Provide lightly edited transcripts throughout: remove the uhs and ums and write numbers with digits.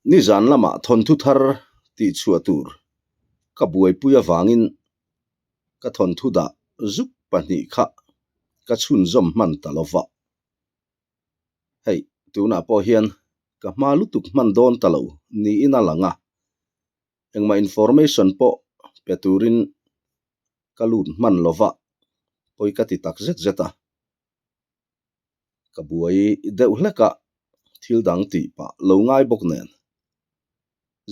Nizan lamah thawnthu thar tihchhuah tur ka buaipui avangin ka thawnthu dah zuk pahnih kha ka chhunzawm hman ta lo va. Hei, tunah pawh hian ka hma lutuk hman dawn ta lo niin a lang a, engmah information pawh pe turin ka lut hman lo va, pawi ka ti tak zet zet a. Ka buai deuh hlek a, thil dang tih pah lo ngai bawk nen.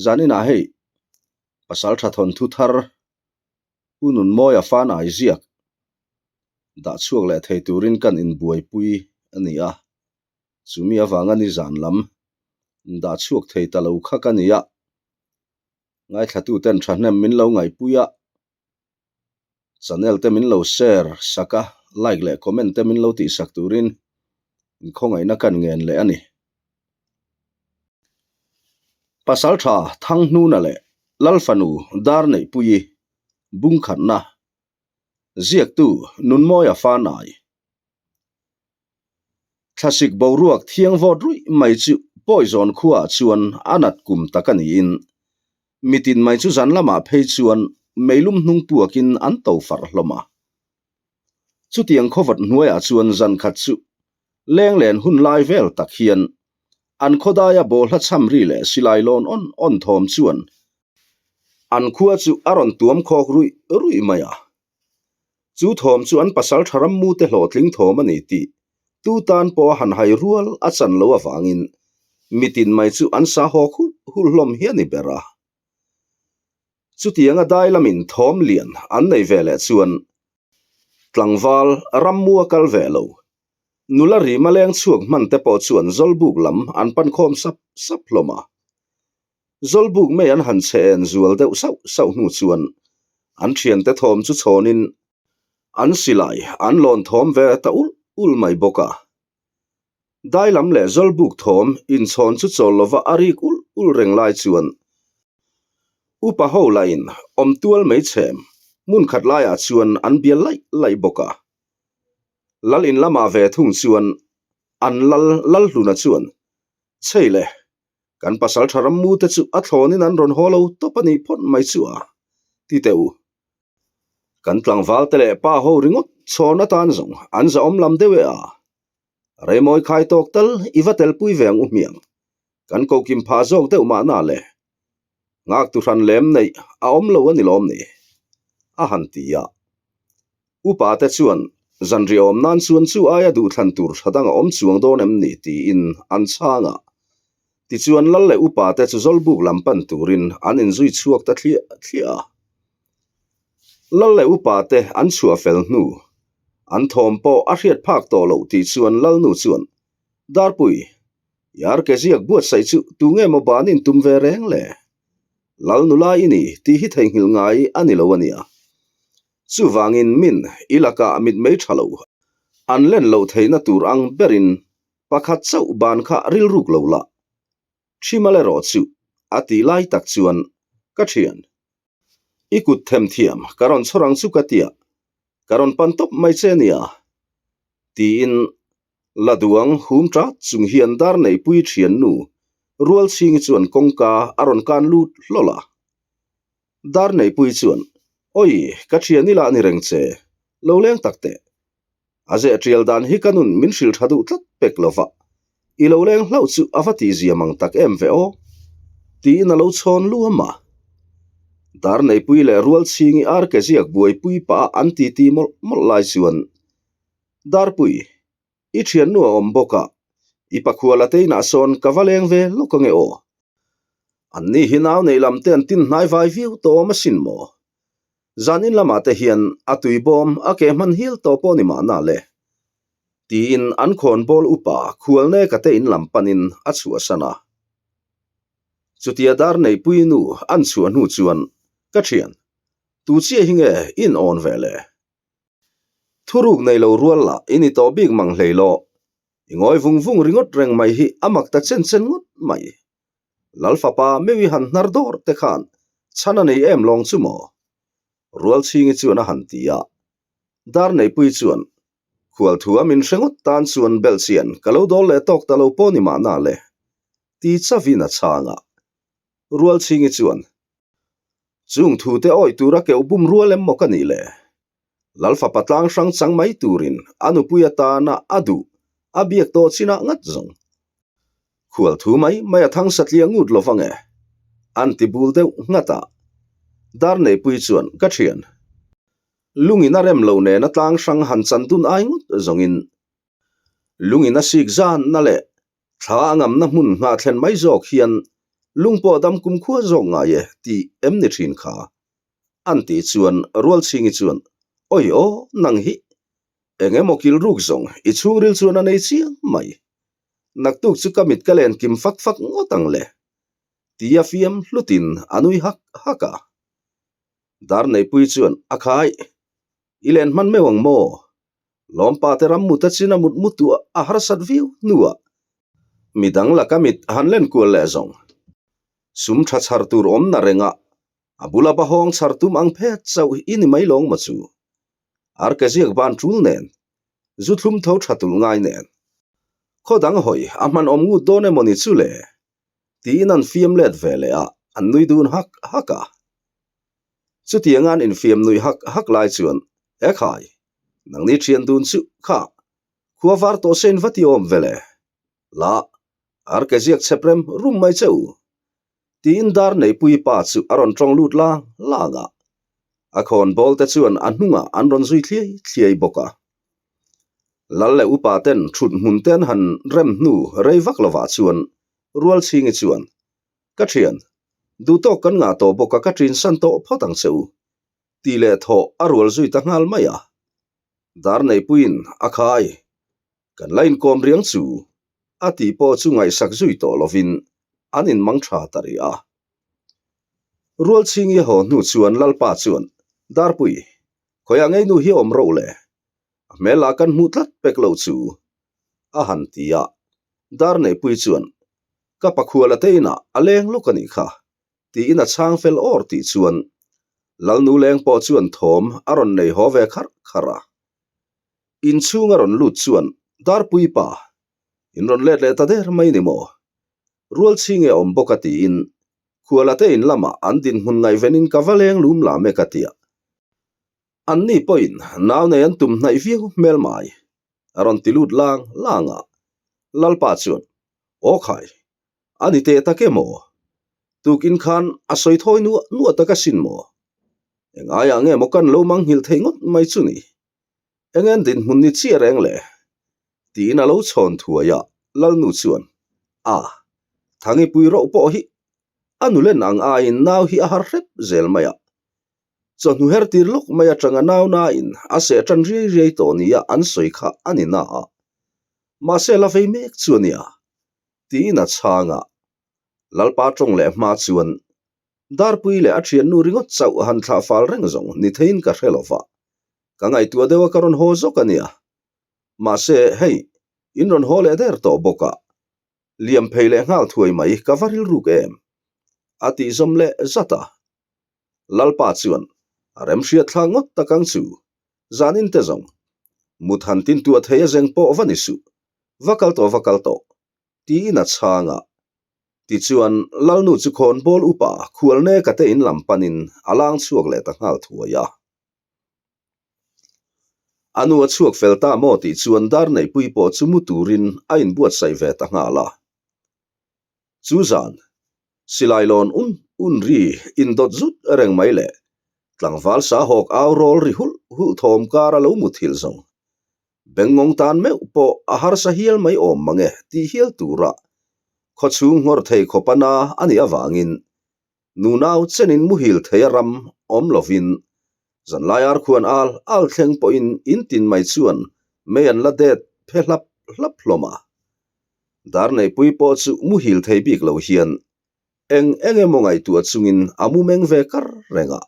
Zaninah hei, Pasaltha thawnthu thar Pu Nunmawia fan ai ziak dah chhuak leh thei turin kan inbuaipui a ni a, chumi avanga nizan lam dah chhuak thei ta lo kha ka ni a, ngaithlatuten thahnem min lo ngaihpui a, channel te min lo share sak a, like leh comment te min lo tihsak turin inkhawngaihna kan ngen leh a ni. Pasaltha Thanghnuna leh Lalfanu Darneihpuii bungkhatna ziaktu Nunmawia Fanai Thlasik boruak thiang vawt ruih mai chu Pawizawn khuaah chuan a nat kum tak a niin mitin mai chu zan lamah phei chuan meilum hnung puakin an to farh hlawm a. Chutiang khawvat hnuaiah chuan zan khat chu lenglen hun lai vel tak hian an khawdaia bawlhla cham ri leh silai lawn awn awn thawm chuan an khua chu a rawn tuam khawk ruih ruih mai a. Chu thawm chu an pasal tha ram mute hlawhtling thawm a ni tih tu tan pawh a han hai rual a chan lo avangin mitin mai chu an sa hawk hulh hulh hlawm hi a ni ber a. Chutianga dai lamin thawm lian an nei ve leh chuan tlangval rammu a kal ve lo. Nula rima leng chhuak hman te pawh chuan Zawlbuk lam an pan khawm sap sap hlawm a. Zawlbuk mei an han chhe en zual deuh sauh sauh hnu chuan an thiante thawm chu chhawnin an silai an lawn thawm ve ta ulh ulh mai bawk a. Dai lam leh Zawlbuk thawm inchhawn chu chawl lova a rik ulh ulh reng lai chuan upa ho lahin awm tual mai chhem hmun khat laiah chuan an bial laih laih bawk a. Lal in lamah ve thung chuan an lal Lalhluna chuan, Chhei le, kan pasal tha ram mu te chu a thlawnin an rawn haw lo tawp a nih phawt mai chu a, ti teh u. Kan tlangval te leh pa ho ringawt chhawn atan zawng an zahawm lam deuh e a. Reimawi khai tawk tal i va telpui ve ang u hmiang. Kan kokim phah zawk deuh mahna le. Nghak tu hran lem neih a awm lo a ni lawm ni? A han ti a. Upa te chuan zanriah awm nan chuan chu aia duhthlan tur tha dang a awm chuang dawn em ni tiin an chhang a. Tichuan lal leh upa te chu Zawlbuk lam pan turin an inzui chhuak ta thliah thliah a. Lal leh upa te an chhuah fel hnu, an thawm pawh a hriat phak tawh loh tih chuan Lalnu chuan, Darpui, i arke ziak buatsaih chu tu nge maw banin tum ve reng le? Lal nula i ni tih hi theihnghilh ngai a ni lo a nia. Chuvangin min i lakah mitmei tha lo an len loh theihna tur ang berin pakhat chauh ban kha rilruk lo la. Thimal erawh chu a tih lai tak chuan ka thian. I kut them thiam ka rawn chhawr ang chu ka tia, ka rawn pan tawp mai che nia. Tiin la duang hum tat chung hian dar neihpui thiannu Rualchhingi chuan kawngka a rawn kan lut hlawl a. Dar neihpui chuan, Awi, ka thian i lah ni reng che, lo leng tak teh. A zeh tial dan hi ka nun min hrilh tha duh tlat pek lo va, i lo leng hlauh chu a va tihzia mang tak em ve aw? Tiin a lo chhawn luam a. Darneipui leh Rualchhingi arke ziak buaipui pah a an titi mawlh mawlh lai chuan, Darpui, i thiannu a awm bawk a, i pakhuala te inah sawn ka va leng ve lawk ange aw? Anni hi nau neih lam te an tin hnai vai viau tawh awm asin maw? Zanin lamah te hian a tui bawm a ke hman hial tawh pawh ni mahna le? Tiin an khawnbawl upa Khualneka te in lam panin a chhuahsan a. Chutia dar neihpui nu an chhuah hnu chuan, Ka thian, tu chiah hi nge in awn ve le? Thuruk nei lo rual lah i ni tawh bik mang hlei law. I ngawi vung vung ringawt reng mai hi a mak ta chen chen ngawt mai. Lal fapa meuh i han hnar dawr te khan chhan a nei em lawng chu maw? Rualchhingi chuan a han ti a. Darneipui chuan, Khualthua min hre ngawt tan chuan belhchian ka lo dawl leh tawk ta lo pawh ni mahna le, ti chavin a chhang a. Rualchhingi chuan, Chung thute awih tura keuh bum rual em maw ka nih le? Lalfapa tlang hrang chang mai turin a nupui atana a duh a biak tawh chinah ngat zawng. Khual thu mai mai a thang satliah ngut lo vang e. An ti bul deuh nghat a. Darneipui chuan ka thian. Lungin a rem lo nena tlang hrang han chan dun ai ngawt zawngin lungin a sik zanna leh thla a ngamna hmun nghah thlen mai zawk hian lung pawh dam kumkhua zawk ngai e tih em ni thin kha? An tih chuan Rualchhingi chuan, Awi aw, nang hi eng emaw kil ruk zawng i chhungril chuan a nei chiang mai. Naktuk chu ka mit ka len kim fak fak ngawt ang le, tia fiam hlutin a nui hak hak a. Darneipui chuan, A khai, i len hman meuh ang maw? Lawmpa te ram mut a chin a mut mu tuah a harsat viau hnuah midang laka mit han len kual leh zawng. Sum tha chhar tur awm na renga a bula bahawng chhar tum ang phet chauh i ni mai lawng maw chu? Arke ziak ban tul nen, zu thlum tho tha tulh ngai nen. Khaw dang hawi a hman awm ngut dawn emaw ni chu le? Tiin an fiam let ve leh a, an nui dun hak hak a. Chutianga an infiam nui hak hak lai chuan, E khai, nangni thian dun chu kha, khua var tawh se in va ti awm ve le? La, arke ziak chhep rem rum mai che u. Tiin dar neipui pa chu a rawn tawng lut lang lang a. A khawn bawl te chuan a hnungah an rawn zui thliai thliai bawk a. Lal leh upa ten thut hmun te an han rem hnu rei vak lovah chuan Rualchhingi chuan, Ka thian, duhtawk kan ngah tawh bawk a ka ṭin san tawh phawt ang che u, tih leh thawh a rual zui ta nghal mai a. Darneipuiin a khai, kan la inkawm riang chu, a tih pawh chu ngaihsak zui tawh lovin an inmang tha ta rih a. Rualchhingi haw hnu chuan Lalpa chuan, Darpui, khawiah ngei nu hi awm rawh le, a hmel ah kan hmuh tlat pek lo chu, a han ti a. Darneipui chuan, Ka pakhuala te inah a leng lawk a nih kha, tiin a chhang fel awr tih chuan Lalnu leng pawh chuan thawm a rawn nei haw ve kharh kharh a. Inchhung a rawn lut chuan Darpui pa, in rawn let leh ta der mai ni maw? Rualchhinge awm bawk a tiin Khuala te in lamah an dinhmun ngaihvenin ka va leng lum lam e ka tia. Anni pawhin nau nei an tum hnaih viau hmel mai, a rawn ti lut lang lang a. Lalpa chuan, Aw khai, a ni teh tak em aw? Tukin khan a sawi thawi nuah nuah tak asin maw? Eng aiah nge maw kan lo manghilh theih ngawt mai chu ni? Eng en dinhmun ni chiah reng le? Tiin a lo chhawn thuai a, Lalnu chuan, A, Thangipui roh pawh hi a nulen ang aiin nau hi a har hrep zel mai a, Chawhnu her tir lawk mai atanga naunain a seh tan riai riai tawh nia an sawi kha a ni na a, mahse la vei mek chu a nia, tiin a chhang a. Lalpa tawng leh hma chuan Darpui leh a thiannu ringawt chauh han thlah fal reng zawng ni theiin ka hre lo va, ka ngaihtuah deuh a ka rawn haw zawk a nia. Mahse, hei, in rawn haw leh der tawh bawk a, liam phei leh nghal thuai mai ka va rilruk em? a tih zawm leh zat a. Lalpa chuan a remhriat thla ngawt tak ang chu, zanin te zawng, mut han tin tuah thei a zeng pawh va ni suh, va kal tawh va kal tawh, tiin a chhang a. Tichuan, Lalnu chu khawnbawl upa Khualneka te in lam panin a lang chhuak leh ta nghal thuai a. A nu a chhuak fel ta maw tih chuan Darneihpui pawh chu mu turin a inbuatsaih ve ta nghal a. Chu zan, silai lawn un un ri indawt zut reng mai leh tlangval sa hawk au rawl ri hulh hulh thawm kar a lo mut hilh zawng. Bengngawng tan meuh pawh a harsa hial mai awm mang e tih hial tura khawchhung nghawr thei khawp a na a nih avangin nunau chenin muhil thei a ram awm lovin zanlai ar khuan al al thleng pawhin in tin mai chuan mei an la det phe hlap hlap hlawm a. Darneihpui pawh chu muhil thei bik lo hian eng eng emaw ngaihtuah chungin a mu meng ve kar reng a.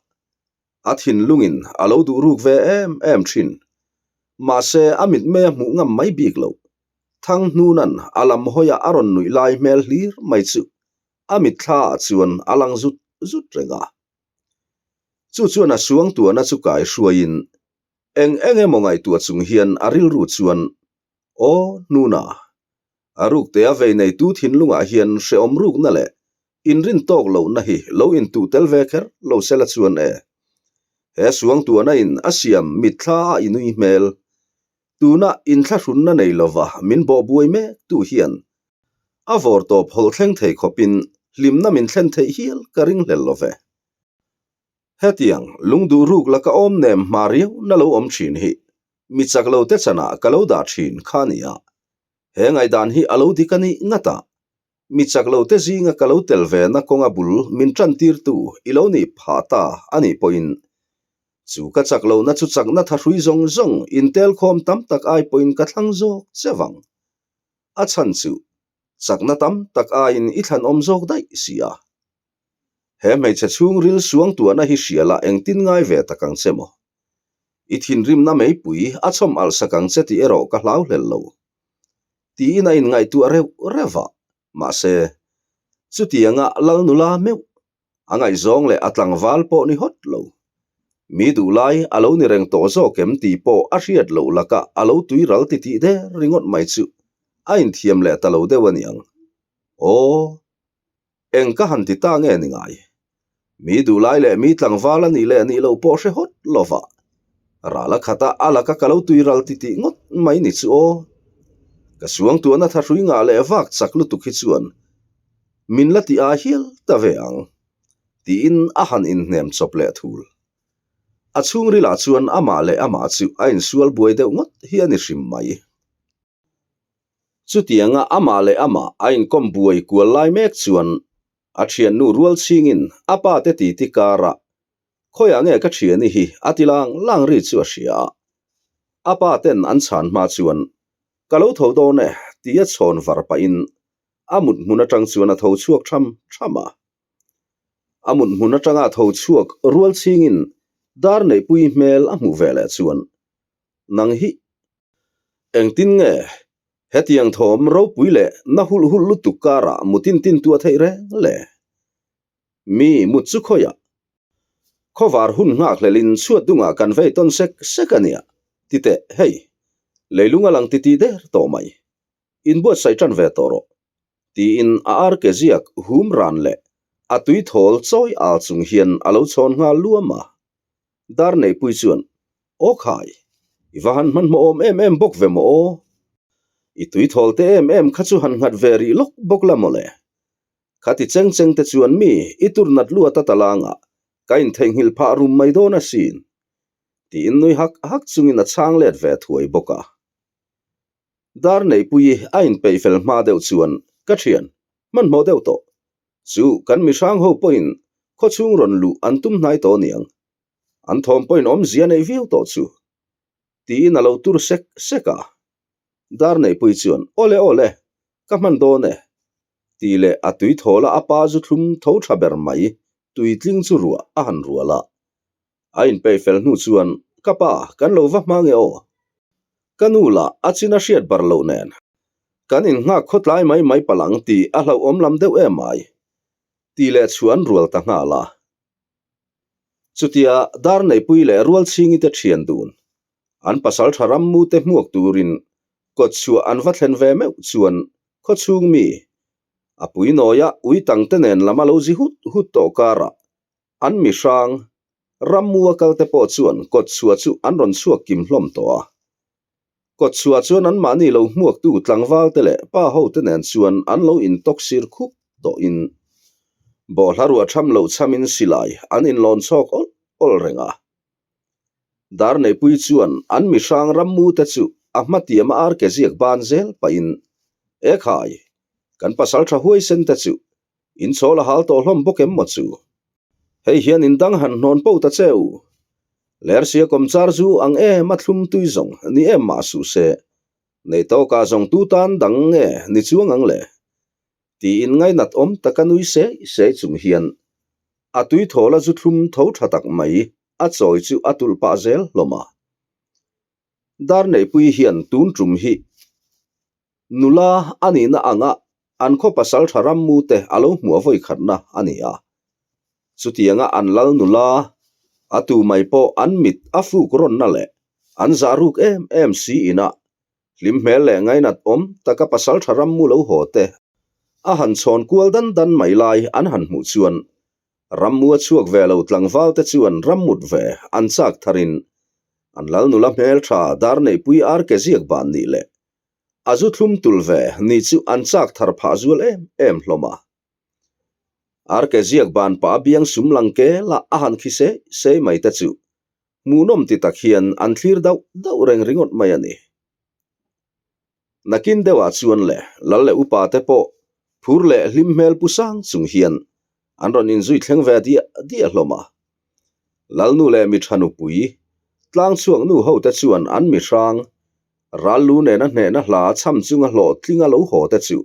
A thinlungin a lo duh ruk ve em em thin. Mahse a mitmei a hmuh ngam mai bik lo. Thanghnunan a lam hawiah a rawn nuih lai hmel hlir mai chu a mitthla ah chuan a lang zut zut reng a. Chu chuan a suangtuahna chu kai hruaiin eng eng emaw ngaihtuah chung hian a rilru chuan Aw, hnuna, a rukte a vei neitu thinlungah hian hrehawm rukna leh Inrin tawk lohna hi lo intuh tel ve kher lo sela chuan e. He suangtuahna in a siam mitthla a i nui hmel. Tuna inthlahrunna nei lova min bawhbuai mek tu hian a vawr tawp hawlh thleng thei khawpin hlimna min thlen theih hial ka ringhlel lo ve. Hetiang lungduh ruk laka awm nem hma riau na lo awm thin hi mi chak lo te chanah ka lo dah thin kha a ni a. He ngaihdan hi a lo dik a nih ngat a, mi chak lo te zinga ka lo tel ve na kawnga bul min tan tirtu i lo nih phah ta a nih pawhin chu ka chak lohna chu chakna thahrui zawng zawng intelkhawm tam tak ai pawhin ka thlang zawk che vang. A chhan chu chakna tam tak aiin i thlanawm zawk daih si a. He hmeichhe chhungril suangtuahna hi hria la engtin ngai ve tak ang che maw? I thinrimna meipui a chhawm alh sak ang che tih erawh ka hlau hlel lo. Tiin a inngaihtuah reuh reuh a, mahse, chutianga lal nula meuh a ngaihzawng leh a tlangval pawh ni hawt lo. Mi duhlai a lo ni reng tawh zawk em tih pawh a hriat loh lakah a lo tui ral titih der ringawt mai chu a inthiam leh ta lo deuh a niang. Aw. Eng ka han ti ta nge ni ngai? Mi duhlai leh mi tlangval a nih leh nih loh pawh hre hawt lo va. Ral a khat a, a laka ka lo tui ral ti tih ngawt mai ni chu aw. Ka suangtuahna thahrui ngah leh vak chak lutuk hi chuan min la ti ai hial ta ve ang, tiin a han inhnem chawp leh thul. A chhungrilah chuan amah leh amah chu a insual buai deuh ngawt hi a ni hrim mai. Chutianga amah leh amah a inkawm buai kual lai mek chuan a thiannu rual chhingin a pa te titi karah Khawiah nge ka thiani hi a ti lang lang ri chu a hria a. A pa ten an chhan hma chuan Ka lo tho dawn e tia chhawn var pahin a mut hmun atang chuan a tho chhuak tham tham a. A mut hmun atanga a tho chhuak rual chhingin dar neihpui hmel a hmuh veleh chuan Nang hi Engtin nge hetiang thawm ropui leh na hulh hulh lutuk karah mutin tin tuah theih reng le? Mi mut chu khawiah? Khawvar hun nghakhlelin chhuat dungah kan vei tawn sek sek a nia, ti teh, hei, leilung a lang titih der tawh mai. Inbuatsaih tan ve tawh rawh, tiin a arke ziak hum ran leh a tui thawl chawi al chung hian a lo chhawn nghal luam a. Dar neihpui chuan, Aw khai, i va han hmanhmawh awm em em bawk ve maw aw? I tui thawl te em em kha chu han nghat ve rih lawk bawk la mawle. Khati cheng cheng te chuan mi i tur nat luat a talangah ka intheihnghilh phah rum mai dawn asin, tiin nui hak hak chungin a chhang let ve thuai bawk a. Dar neihpui a inpeih fel hma deuh chuan ka thian hmanhmawh deuh tawh. Chu kan mihrang ho pawhin khawchhung rawn luh an tum hnai tawh aniang. An thawm pawhin awmzia neih viau tawh chu. Tiin a lo tur sek sek a. Dar neihpui chuan Awle awle, ka hman dawn e. Tih leh a tui thawl a a pa zu thlum tho tha ber mai tuitling chu ruah a han rual a. A inpeih fel hnu chuan, Ka pa, kan lo va hma nge aw? Ka nu lah a chin a hriat bar loh nen. Kan innghak khawtlai mai mai palh ang tih a hlauhawm lam deuh em ai? Tih leh chhuan rual ta nghal a. Chutia Darneihpui leh Rualchhingi te thian dun, an pasal tha rammu te hmuak turin kawtchhuah an va thlen ve meuh chuan khawchhung mi, a pui nawia ui tang te nen lam a lo zi hut hut tawh karah An mi hrang, rammua kalte pawh chuan kawtchhuah chu an rawn chhuak kim hlawm tawh a. Kawtchhuah chuan anmahni lo hmuaktu tlangvalte leh pa hote nen chuan an lo intawk sir khup tawhin bawhhla ruah tham loh chhamin silai an inlawn chhawk awlh awlh reng a. Darneihpui chuan an mi hrang rammute chu a hmatiam a arke ziak ban zel pahin, Ekhai, kan pasaltha huaisen te chu In chawl a hal tawh hlawm bawk em maw chu? Hei hian in dang han hnawn po ta che u. Lersia kawmchar zu ang em a thlum tui zawng ni em mah suh se, nei tawkah zawng tu tan dang nge ni chuang ang le? Tiin ngainat awm taka nui sei sei chung hian a tui thawl a zu thlum tho tha tak mai a chawi chu a tulh pah zel hlawm a. Darneihpui hian tun tum hi Nula a nihna anga an khaw pasal tha rammu te a lo hmuh vawi khatna a ni a. Chutianga an lal nula a tu mai pawh an mit a fuk rawnna leh an zah ruk em em si ina hlim hmel leh ngainat awm taka pasal tha rammu lo haw te. a han chhawn kual dan dan mai lai an han hmuh chuan Rammua chhuak ve lo tlangval te chuan rammut ve an chak tharin an lal nula hmeltha dar neihpui ar ke ziak ban nih leh a zu thlum tul ve ni chu an chak thar phah zual em em hlawm a. Ar ke ziak ban pah a biang sum lang ke lah a han khi sei sei mai te chu hmuhnawm ti tak hian an thlir dauh dauh reng ringawt mai a ni. Nakin deuhah chuan le lal leh upa te pawh phur leh hlim hmel pu sang chung hian an rawn inzui thleng ve diah diah hlawm a. Lalnu leh mi tha nupui, tlang chhuak nu ho te chuan an mi hrang, ral lu nena hnehna hla cham chunga hlawhtlinga lo haw te chu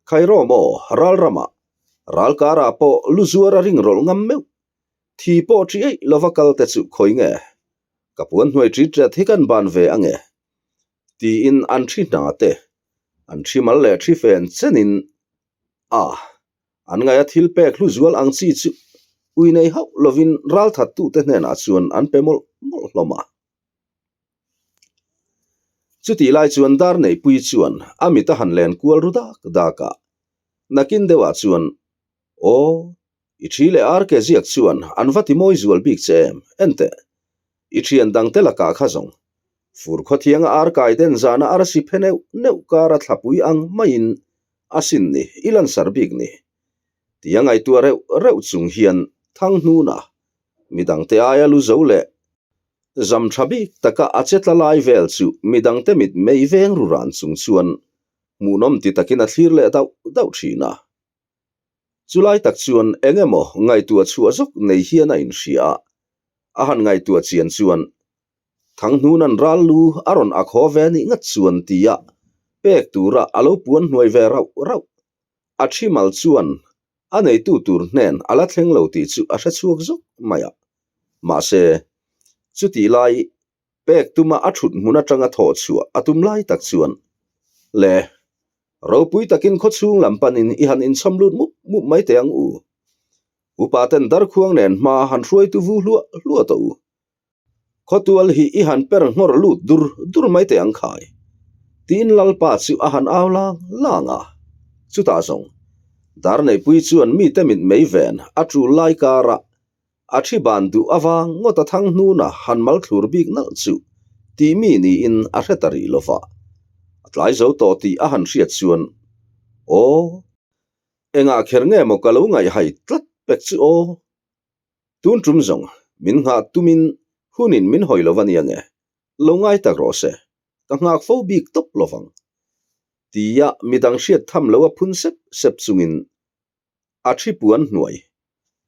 Khairaw maw ral ramah, ral karah pawh lu zuar a ring rawlh ngam meuh Thi pawh ṭi eih lova kal te chu khawi nge? Ka puan hnuai ṭi ṭet hi kan ban ve ange? Tiin an ṭhi hna te, an ṭhi mal leh ṭhi fen chenin a, an ngaia thil pek hlu zual ang chi chu ui nei hauh lovin ralthattute hnenah chuan an pe mawlh mawlh hlawm a. Chutih lai chuan dar neihpui chuan a mit a han len kual ru dak dak a, nakin deuhah chuan Aw, i ṭhi leh ar ke ziak chuan an va ti mawi zual bik che em? Enteh, i ṭhian dangte lakah kha zawng. Fur khawthianga ar kai den zana arsi phe neuh neuh kara thlapui ang maiin a sin ni, i lansar bik ni. Tia ngaihtuah reuh reuh chung hian Thanghnuna, midangte aia lu zo leh zam ṭha bik taka a che tla lai vel chu midangte mit mei veng ru ran chung chuan hmuhnawm ti takin a thlir leh dauh dauh ṭhin a. Chulai tak chuan eng emaw ngaihtuah chhuah zawk nei hian a inhria a, a han ngaihtuah chian chuan Thanghnun-a'n ral lu a rawn ak haw ve nih ngat chuan tia pek tura a lo puan hnuai ve rauh rauh. A thi mal chuan a neitu tur hnen a la thleng lo tih chu a hre chhuak zawk mai a. Mahse, chutih lai Pek tuma a thut hmun atanga thawh chhuah a tum lai tak chuan le ropui takin khawchhung lam panin i han inchhawm lut mup mup mai teh ang u. Upa ten darkhuang nen hma han hruaitu vu hluah hluah tawh u. Khawtual hi i han per nghawr lut dur dur mai teh ang khai. Tiin Lalpa chu a han au lang lang a. Chutah zawng, Darneihpui chuan mite mit mei ven a tul lai karah A thi ban duh avang ngawt a thang hnuna han mal thlur bik nalh chu tih mi niin a hre ta rih lova. A tlai zo tawh tih a han hriat chuan, Aw, engah kher nge maw ka lo ngaihhai tlat pek chu aw? Tun tum zawng min nghah tumin hunin min hawi lo a nia nge, lo ngai tak rawh se, ka nghak fo bik tawp lovang. Tia midang hriat tham lo a phun sep sep chungin A thi puan hnuai.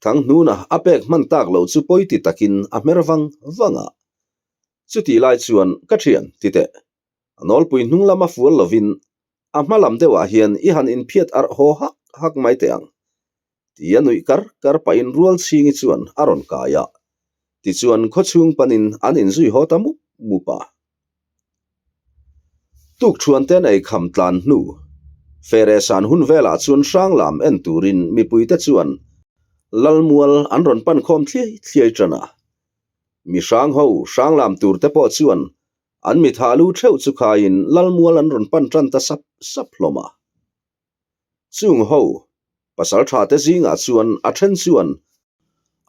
Thanghnuna a pek hman tak loh chu pawi ti takin a hmer vang vang a. Chutih lai chuan ka thian ti teh. A nawlpui hnung lama fual lovin a hma lam deuhah hian i han inphiat arh haw hak hak mai teh ang. Tia nuih kar kar pahin rual chhingi chuan a rawn kai a. Tichuan khawchhung panin an inzui haw ta mup mup a. Tukṭhuan ten ei kham tlan hnu. Fere san hun velah chuan hrang lam en turin mipuite chuan Lalmual an rawn pan khawm thliai thliai ṭan a. Mi hrang ho hrang lam tur te pawh chuan an mi thah lu ṭheuh chu khaiin Lalmual an rawn pan ṭan ta sap sap hlawm a. Chung ho pasal ṭha te zingah chuan a ṭhen chuan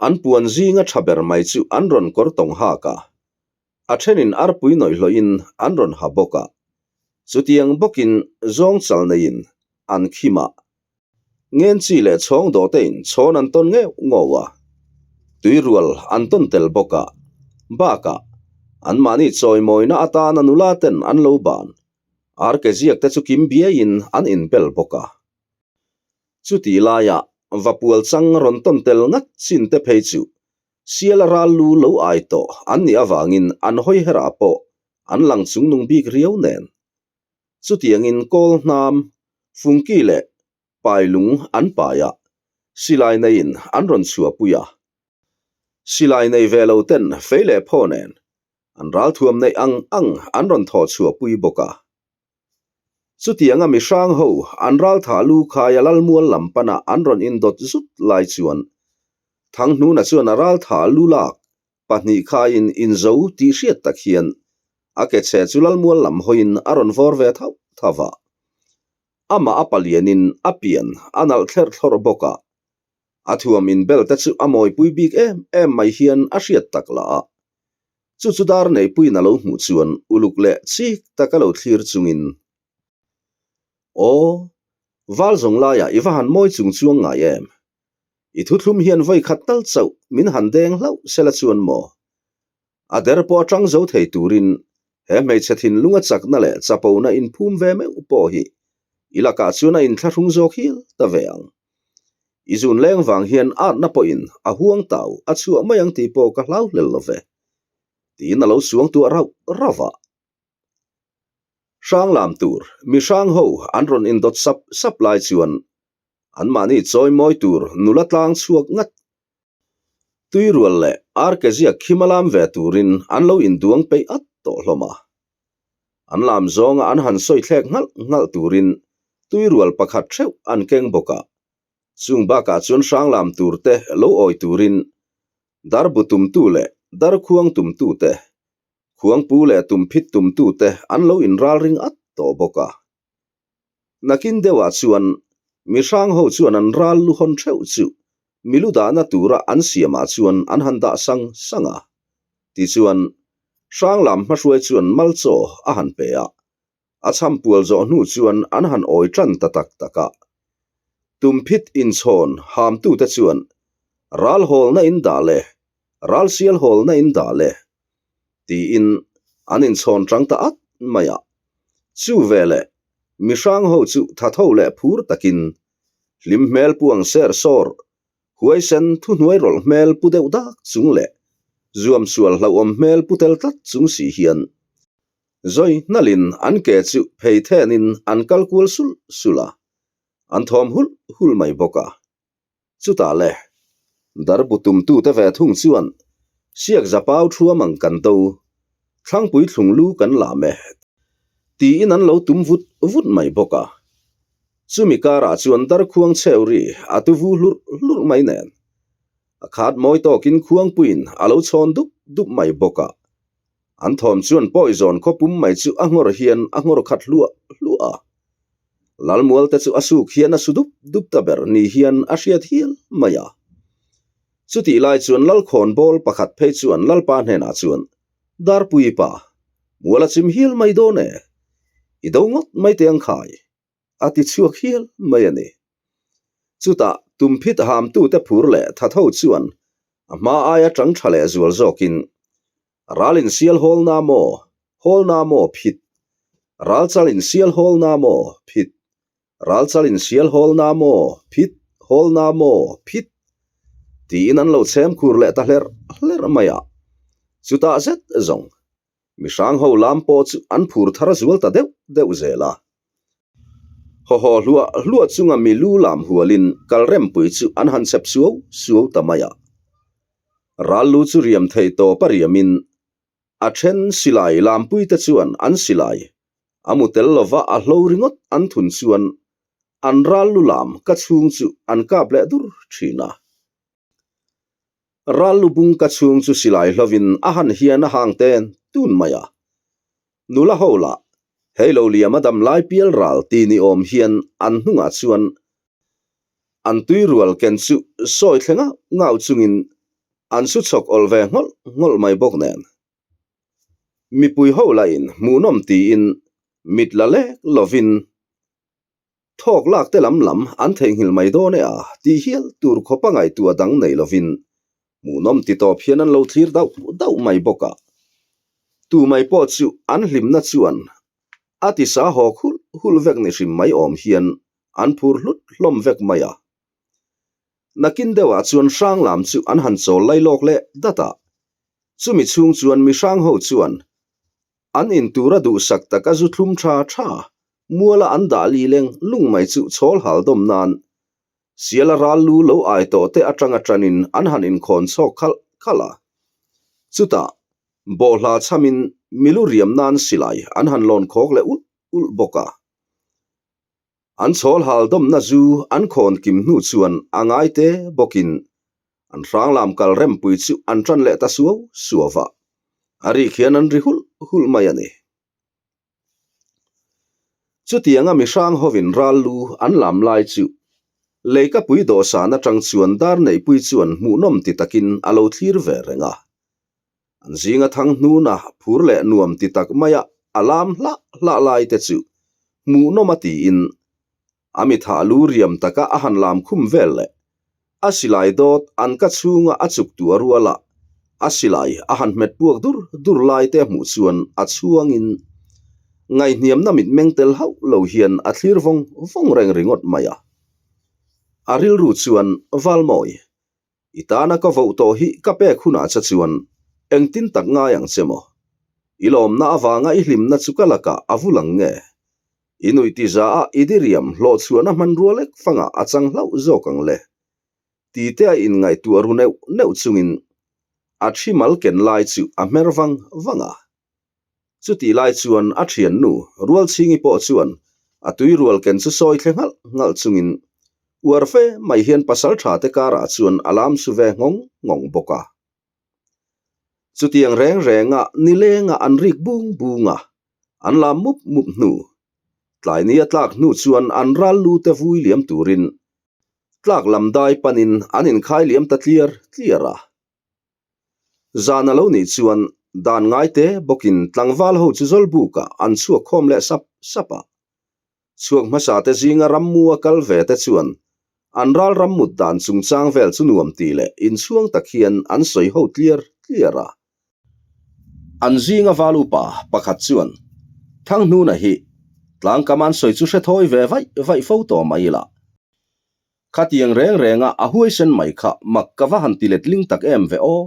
an puan zinga ṭha ber mai chu an rawn kawr tawng hak a. A thenin arpui nawihhlawhin an rawn ha bawk a, chutiang bawkin zawng chal neiin an khim a, ngen chi leh chhawng dawhtein chhawn an tawn ngeuh ngawh a, tuirual an tawn tel bawk a, bakah anmahni chawimawina atana nula ten an lo ban arke ziak te chu kim biaiin an inbel bawk a. Chutih laiah vapual chang rawn tawn tel ngat chin te phei chu Siala ral lu lo ai tawh an nih avangin an hawi herah pawh an lang chungnung bik riau nen. Chutiangin kawl hnam, fungki leh pailung an pai a, silai neiin an rawn chhuahpui a. Silai nei ve lo ten fei leh phaw nen an ralthuam neih ang ang an rawn thawh chhuahpui bawk a. Chutianga mi hrang ho an ralthah lu khaia Lalmual lam pana an rawn indawt zut lai chuan Thanghnuna chuan a ralthah lu lak pahnih khaiin inzo tih hriat tak hian a ke chhe chu Lalmual lam hawiin a rawn vawr ve thauh thauh a. Amah a palianin a pian a nalh thlerh thlawrh bawk a, a thuam inbel te chu a mawipui bik em em mai hian a hriat tak lah a. Chu chu dar neipuiin a lo hmuh chuan uluk leh chik tak a lo thlir chungin, Aw, val zawng laiah i va han mawi chung chuang ngai em? I thuthlum hian vawi khat tal chauh min han deng hlauh sela chuan maw? A der pawh a tang zo thei turin he hmeichhe thinlunga chakna leh chapona inphum ve meuh pawh hi i lakah chuan a inthlahrung zawk hial ta ve ang. I zun leng vang hian atna pawhin a huang tau a chhuah mai ang tih pawh ka hlau hlel lo ve, tiin a lo suangtuah rauh rauh a. Hrang lam tur mi hrang ho an rawn indawt sap sap lai chuan anmahni chawi mawi tur nula tlang chhuak ngat. Tuirual leh arkeziak khima lam ve turin an lo induang peih at tawh hlawm a. An lam zawnga an han sawi thlek nghalh nghalh turin tuirual pakhat theuh an keng bawk a. Chung bakah chuan hrang lam tur te lo awi turin darbu tumtu leh darkhuang tumtu te Khuangpu leh tumphit tumtute an lo inralring at tawh bawk a. Nakin deuhah chuan mi hrang ho chuan an ral lu hawn theuh chu mi lu dahna tura an siamah chuan an han dah sang sang a. Tichuan, hrang lam hmahruai chuan malchaw a han pe a. A chhampual zawh hnu chuan an han awi tan ta tak tak a. Tumphit inchhawn hamtute chuan ral hawlna in dah le, ral sial hawlna in dah le, tiin an inchhawn tang ta at mai a. Chu veleh mi hrang ho chu thatho leh phur takin hlim hmel pu ang ser sawr, huaisen thuhnuai rawlh hmel pu deuh dak chung leh zuam sual hlauhawm hmel pu tel tlat chung si hian Zawi hnalin an ke chu phei thenin an kal kual sulh sulh a, an thawm hulh hulh mai bawk a. Chutah le, darbu tumtute ve thung chuan siak zapau thuam ang kan do, thlangpui thlung lu kan lam e, tiin an lo tum vut vut mai bawk a. Chumi karah chuan darkhuang cheu ri a tuvu hlurh hlurh mai nen, a khat mawi tawkin khuangpuiin a lo chhawn dup dup mai bawk a. An thawm chuan Pawizawn khaw pum mai chu a nghawr hian a nghawr khat hluah hluah a. Lalmual te chu a suk hian a su dup dup ta ber ni hian a hriat hial mai a. Chutih lai chuan Lalkhawn bawl pakhat phei chuan Lalpa hnenah chuan, Darpui pa, mual a chim hial mai dawn e. I do ngawt mai teh ang khai. A ti chhuak hial mai a ni. Chutah tumphit hamtute phur leh thatho chuan a hma aia tang tha leh zual zawkin, Ral insial hawl na maw, hawl na maw phit, Ral chal insial hawl na maw phit, Ral chal insial hawl na maw phit, hawl na maw phit, tiin an lo chhem khur leh ta hlerh hlerh mai a. Chutah zet zawng Mi hrang ho lam pawh chu an phur thar zual ta deuh deuh zel a. Haw haw hluah hluah chunga mi lu lam hualin kalrempui chu an han chep suau suau ta mai a. Ral lu chu riam thei tawp a riamin a then silai lampuite chuan an silai a mu tel lova a hlo ringawt an thun chuan an ral lu lam ka chhung chu an kap leh dur thin a. Ral lu bung ka chhung chu silai hlovin a han hian a hang ten tun mai a. Nula ho lah, hei lo liam a dam lai pial ral ti ni awm hian an hnungah chuan an tui rual ken chu sawi thleng ngau ngau chungin an su chhawk awlh ve nghawlh nghawlh mai bawk nen. Mipui ho lahin hmuhnawm tiin mit la lek lovin Thawk lak te lam lam an theihnghilh mai dawn e a tih hial tur khawp a ngaihtuah dang nei lovin hmuhnawm ti tawp hian an lo thlir dauh dauh mai bawk a. Tu mai pawh chu an hlimna chuan a tisa hawk hulh hulh vek ni hrim mai awm hian an phur hlut hlawm vek mai a. Nakin deuhah chuan hrang lam chu an han chawl lai lawk leh dat a. Chumi chhung chuan mi hrang ho chuan An in tura duhsak taka zu thlum tha tha muala an dah li leng lung mai chu chhawl hal dawm nan siala ral lu lo ai tawh te atanga tanin an han inkhawn chhawk khalh khalh a. Chutah, bawhhla chhamin milu riam nan silai an han lawn khawk leh ulh ulh bawk a. An chhawl hal dawmna zu an khawn kim hnu chuan a ngai te bawkin an hrang lam kal rempui chu an tan leh ta suau suau va, a rik hian an ri hulh hulh mai a ni. Chutianga mi hrang hovin ral lu an lam lai chu Leikapui dawhsan atang chuan dar neihpui chuan hmuhnawm ti takin a lo thlir ve reng a. An zinga thang hnuna phur leh nuam ti tak maia a lam hlah hlah lai te chu hmuhnawm a tiin a mithah lu riam taka a han lam khum vel leh a silai dawt an ka chhunga a chuk tu a rual a, a silai a han hmet puak dur dur lai te hmuh chuan a chhuangin ngaihniamna mitmeng tel hauh lo hian a thlir vawng vawng reng ringawt mai a. A rilru chuan Valmawi, i tana ka voh tawh hi ka pek hunah che chuan engtin tak ngai ang che maw? I lawmna avanga i hlimna chu ka lakah a vul ang nge? I nuih ti za a i diriam hlawhchhuahna hmanrua lek fangah a chang hlauh zawk ang le. Ti te a inngaihtuah ru neuh neuh chungin a thi mal ken lai chu a hmer vang vang a. Chutih lai chuan a thiannu Rualchhingi pawh chuan a tuirual ken chu sawi thle nghalh nghalh chungin uar fe mai hian pasaltha te karah chuan a lam su ve nghawng nghawng bawk a. Chutiang reng renga nilenga an rik bung bung a, an lam mup mup hnu. Tlaini a tlak hnu chuan an ral lu te vui liam turin tlak lam dai panin an inkhai liam ta tliar tliar a. Zan a lo nih chuan dan ngai te bawkin tlangval ho chu Zawlbukah an chhuak khawm leh sap sap a. Chhuak hmasa te zinga rammu a kal ve te chuan an ral ram mut dan chungchang vel chu nuam ti leh inchhuang tak hian an sawi ho tliar tliar a. An zinga val upa pakhat chuan Thanghnuna hi tlangkam an sawi chu hre thawi ve vaih vaih fo tawh mai ila. Khatiang reng renga a huaisen mai kha mak ka va han ti letling tak em ve aw.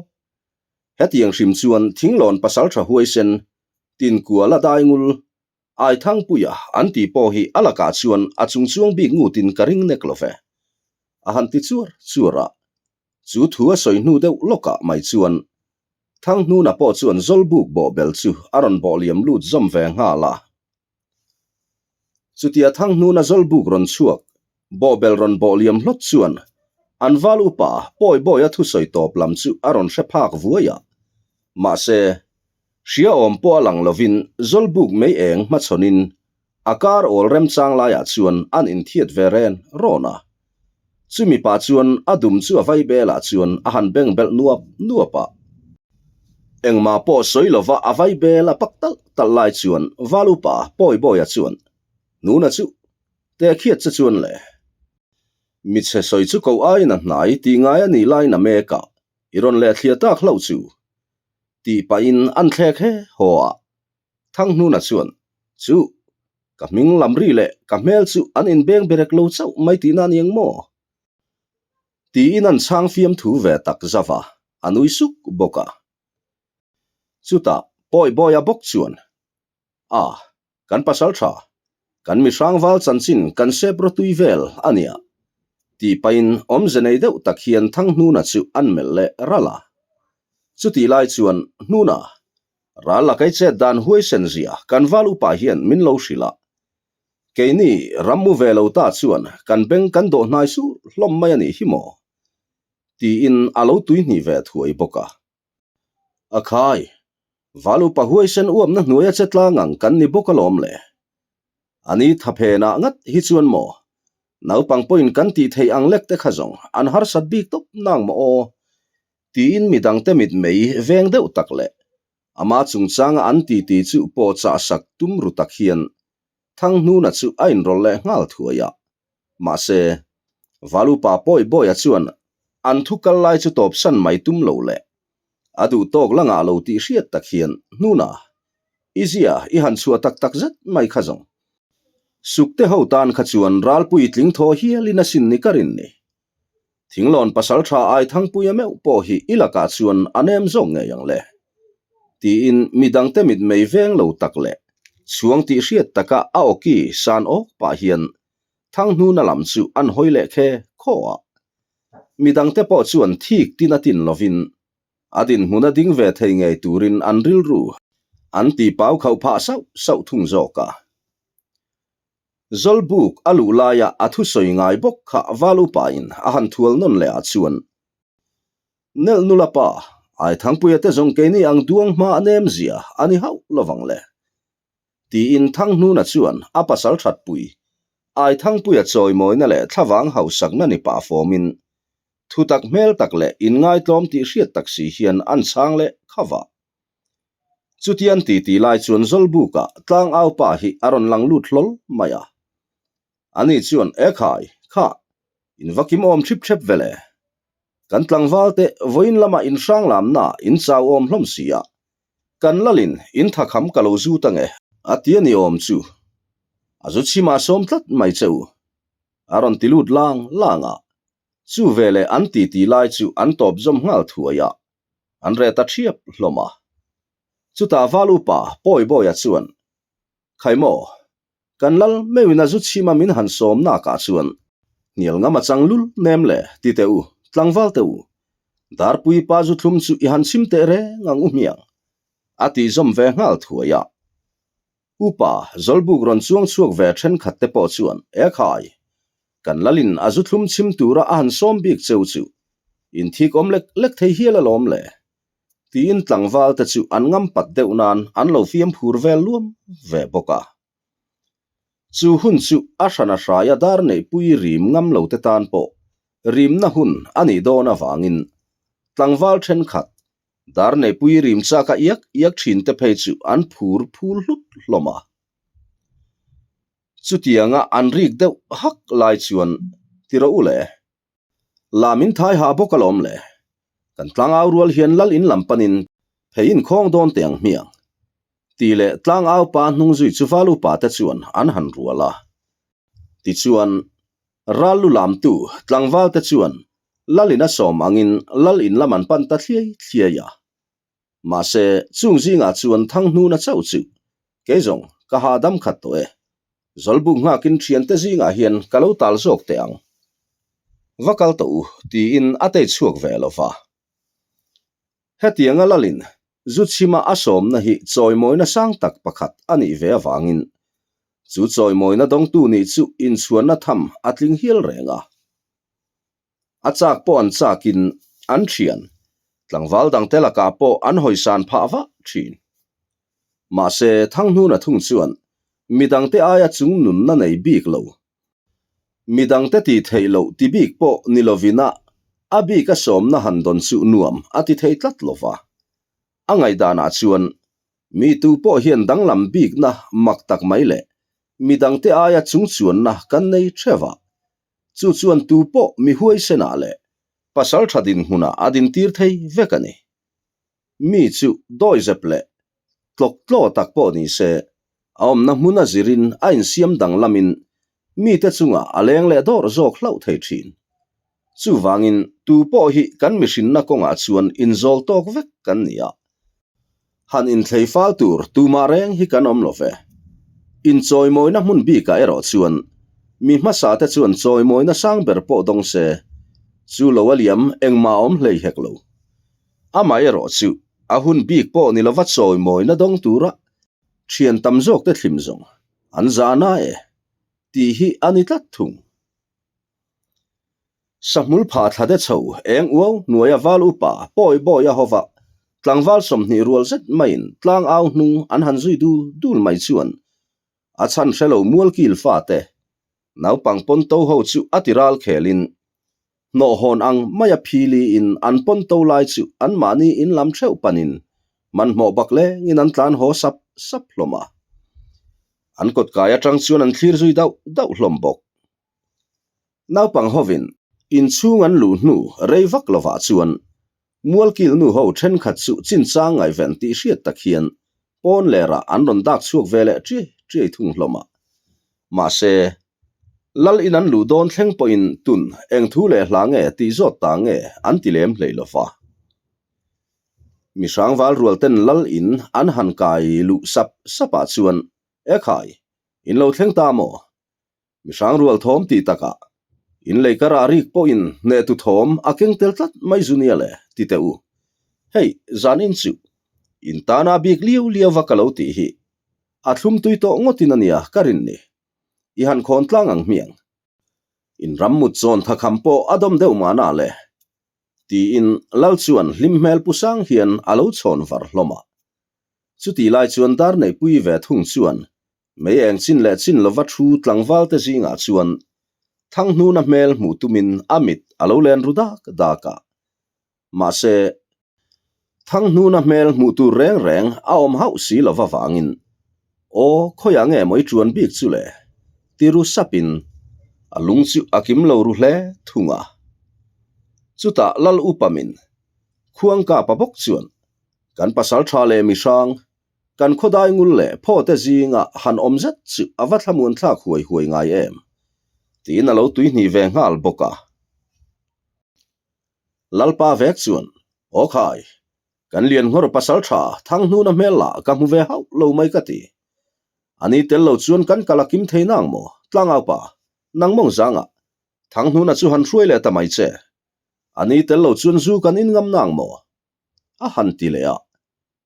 Hetiang hrim chuan thinglawn pasaltha huaisen tinkuala daingul Aithangpuia an tih pawh hi a lakah chuan a chungchuang bik ngutin ka ring nek lo ve. A han ti chuar chuar a. Chu thu a sawi hnu deuh lawkah mai chuan Thanghnuna pawh chuan Zawlbuk bawhbel chu a rawn bawh liam lut zawm ve nghal a. Chutia Thanghnuna Zawlbuk rawn chhuak, bawhbel rawn bawh liam hlawt chuan an val upa Pawibawia thusawi tawp lam chu a rawn hre phak vuai a. Mahse, Hria awm pawh a lang lovin Zawlbuk mei eng hmachhawnin a kar awl remchang laiah chuan an inthiat ve ren rawn a. Chumi pah chuan a dum chu a vai belah chuan a han beng belh nuap nuap a. Engmah pawh sawi lova a vai bel a pak talh talh lai chuan Val upa Pawibawia chuan, Nuna chu, te khiat che chuan le. Michhe sawi chu ko aiin a hnai tih ngai a nih laiin a mek a, i rawn leh thliah tak hlauh chu. Tih pahin an thlek he haw a. Thanghnuna chuan, Chu, ka hming lam ri leh ka hmel chu an inbeng berek lo chauh mai tihna a ni ang maw? Tiin an chhang fiamthu ve tak zauh a, a nui suk bawk a. Chutah Pawibawia bawk chuan, A, kan pasal tha, kan mi hrangval chanchin kan sep rawtui vel a nia, tih pahin awmze nei deuh tak hian Thanghnuna chu an melh leh ralh a. Chutih lai chuan Hnuna, ral la kai chet dan huaisen zia kan val upa hian min lo hrilh a. Keini ram mu ve lo ta chuan kan beng kan dawh hnai sur hlawm mai a nih hi maw? tiin a lo tuihnih ve thuai bawk a. A khai, val upa huaisen uapna hnuaia che tlang ang kan ni bawk alawm le. A ni tha phenah ngat hi chuan maw, naupang pawhin kan tih theih ang lek te kha zawng an harsat bik tawp nang maw aw? tiin midangte mitmei veng deuh tak leh ama chungchanga an titi chu pawh chah sak tum ru tak hian Thanghnuna chu a inrawlh leh nghal thuai a. Mahse, Valupa Pawi Bawia chuan an thu kal lai chu tawpsan mai tum lo leh a duh tawk la ngah lo tih hriat tak hian Hnuna, i zia i han chhuah tak tak zet mai kha zawng. Sukte ho tan kha chuan ralpui tling thaw hialin a sin ni ka rin ni. Thinglawn pasal tha ai Thangpuia meuh pawh hi i lakah chuan a nem zawk ngei ang le. Tiin midangte mitmei veng lo tak leh chhuang tih hriat taka a awki san awk pah hian Thanghnuna lam chu an hawi leh khe khaw a. Midangte pawh chuan thik tin a tin lovin a dinhmun a ding ve thei ngei turin an rilru an ti pau khauh phah sauh sauh thung zawk a. Zawlbuk a luh laia a thusawi ngai bawk kha val upain a han thual nawn leh ah chuan Nelh nula pa, Aithangpuia te zawng keini ang duang hma a nem zia a ni hauh lovang le. Tiin Thanghnuna chuan a pasal thatpui, Aithangpuia chawimawina leh thlavang hausakna ni pah fawmin, thutak hmel tak leh inngaitlawm tih hriat tak si hian an chhang leh kha va. Chutian titi lai chuan Zawlbuka tlangau pa hi a rawn lang lut hlawl mai a. Ani chuan, Ekhai, kha, in va kim awm ṭhip ṭhep vele. Kan tlangval te vawiin lamah in hrang lamna in chau awm hlawm si a, kan lalin in thakham ka lo zut ange, a ti a ni awm chu. A zu chhimah sawm tlat mai che u, a rawn ti lut lang lang a. Chu veleh an titi lai chu an tawp zawm nghal thuai a, an reh ta ṭhiap hlawm a. Chutah val upa Pawibawia chuan, Khai maw, Kan lal meuhin a zu chhima min han sawm nakah chuan hnial ngam a chang lul nem le ti teh u, tlangval teh u. Darpui pa zu thlum chu i han chhim teh reng ang u hmiang, a tih zawm ve nghal thuai a. Upa Zawlbuk rawn chuang chhuak ve thenkhat te pawh chuan, Ekhai, kan lalin a zu thlum chhim tura a han sawm bik cheu chu inthik awm lek lek thei hial alawm le, tiin tlangval te chu an ngam pat deuh nan an lo fiam phur vel luam ve bawk a. Chu hun chu a hran a hraia dar neihpui rim ngam lo te tan pawh rimna hun a nih dawn avangin tlangval thenkhat dar neihpui rim chak a iak iak thin te phei chu an phur phul hlut hlawm a. Chutianga an rik deuh hak lai chuan ti rawh u le. La min thai ha bawk alawm le. Kan tlangau rual hian lal in lam panin phei in khawng dawn teh ang hmiang. Tih leh tlangau pa hnung zui chu val upa te chuan an han rual a. Tichuan, ral lu lamtu tlangval te chuan lal in a sawm angin lal in lam an pan ta thliai thliai a. Mahse, chung zingah chuan Thanghnuna chauh chu kei zawng ka hahdam khat tawh e. Zawlbuk nghakin thiante zingah hian ka lo tal zawk teh ang. Va kal tawh u, tiin a tei chhuak ve lo va. Hetianga lalin zu chhima a sawmna hi chawimawina sang tak pakhat a nih ve avangin chu chawimawina dawngtu nih chu inchhuanna tham a tling hial reng a. A chak pawh an chakin an thian, tlangval dangte lakah pawh an hawisan phah vah thin. Mahse, Thanghnuna thung chuan midangte aia chung nunna nei bik lo, midangte tih theih loh ti bik pawh ni lovin a a bik a sawmna han dawn chu nuam a ti thei tlat lo va. A ngaihdanah chuan mi tu pawh hian danglam bikna mak tak mai leh midangte aia chung chuanna kan nei theuh a, Chu chuan tu pawh mi huaisenah leh pasal tha dinhmunah a dintir thei vek a ni. Mi chu dawizep leh tlawk tlaw tak pawh ni se, a awmna hmun a zirin a insiam danglamin mite chungah a leng leh dawr zawk hlauh thei thin. Chuvangin tu pawh hi kan mihrinna kawngah chuan inzawl tawk vek kan ni a. Han inthlei fal tur tumah reng hi kan awm lo ve. Inchawimawina hmun bikah erawh chuan mi hmasa te chuan chawimawina sang ber pawh dawng se, chu lo a liam engmah a awm hlei hek lo. Amah erawh chu a hun bik pawh ni lova chawimawina dawng tura thian tam zawk te thlim zawng an zahna e tih hi a ni tlat thung. Sahmul pha thla de chho eng uau hnuaia val upa pawi bawi a hova tlangval 20 rual zet maiin tlang au hnung an han zui dul dul mai chuan a chhan hre lo mual kil fate naupang pawn to ho chu a ti ral khelin hnawh hawn ang maia phili in an pawn to lai chu an mahni in lam theuh panin hmanhmawh bak lengin an tlan haw sap sap hlawm a. An kawtkai atang chuan an thlir zui dauh dauh hlawm bawk. Naupang hovin inchhung an luh hnu rei vak lovah chuan Mualkil nu ho thenkhat chu chinchang ngaihven tih hriat tak hian pawn lerah an rawn dak chhuak ve leh ṭiai ṭiai thung hlawm a. Mahse, Lal in an luh dawn thleng pawhin tun eng thu leh hla nge tih zawt ta nge an ti lem hlei lo va. Mi hrangval rual ten Lal in an han kai luh sap sapah chuan, Ekhai, in lo thleng ta maw? Mi hrang rual thawm tih takah in lei ka rah rik pawhin hnehtu thawm a keng tel tlat mai zu nia le, ti teh u. Hei, zan in chu in tana bik liau liau va ka lo tih hi a thlum tui tawh ngawtin a nia ka rin ni. I han khawn tlang ang hmiang. In ram mut zawn thakham pawh a dawm deuh mahna le, tiin Lal chuan hlim hmel pu sang hian a lo chhawn var hlawm a. Chutih lai chuan dar neihpui ve thung chuan. Mei eng chin leh chin lova thu tlangval te zingah chuan Thanghnuna hmel hmuh tumin a mit a lo len ru dak dak a. Mahse, Thanghnuna hmel hmuh tur reng reng a awm hauh si lova vangin, Aw, khawiah nge maw i ṭuan bik chu le? ti ru sapin a lung chu a kim lo ru hle thung a. Chutah Lal Upamin Khuangkapa bawk chuan, Kan pasal ṭha leh mihrang, Kan khawdai ngul leh phawte zinga han awm zet chu a va thlamuan thlak huai huai ngai em? tiin a lo tuihnih ve nghal bawk a. Lalpa vek chuan, Aw khai, kan Lianngawr pasal tha Thanghnuna hmel lah ka hmu ve hauh lo mai ka ti. A ni tel lo chuan kan kal a kim thei nang maw? Tlangaupa, nang mawng zangah Thanghnuna chu han hruai leh ta mai che. A ni tel lo chuan zu kan in ngam nang maw? A han ti leh a.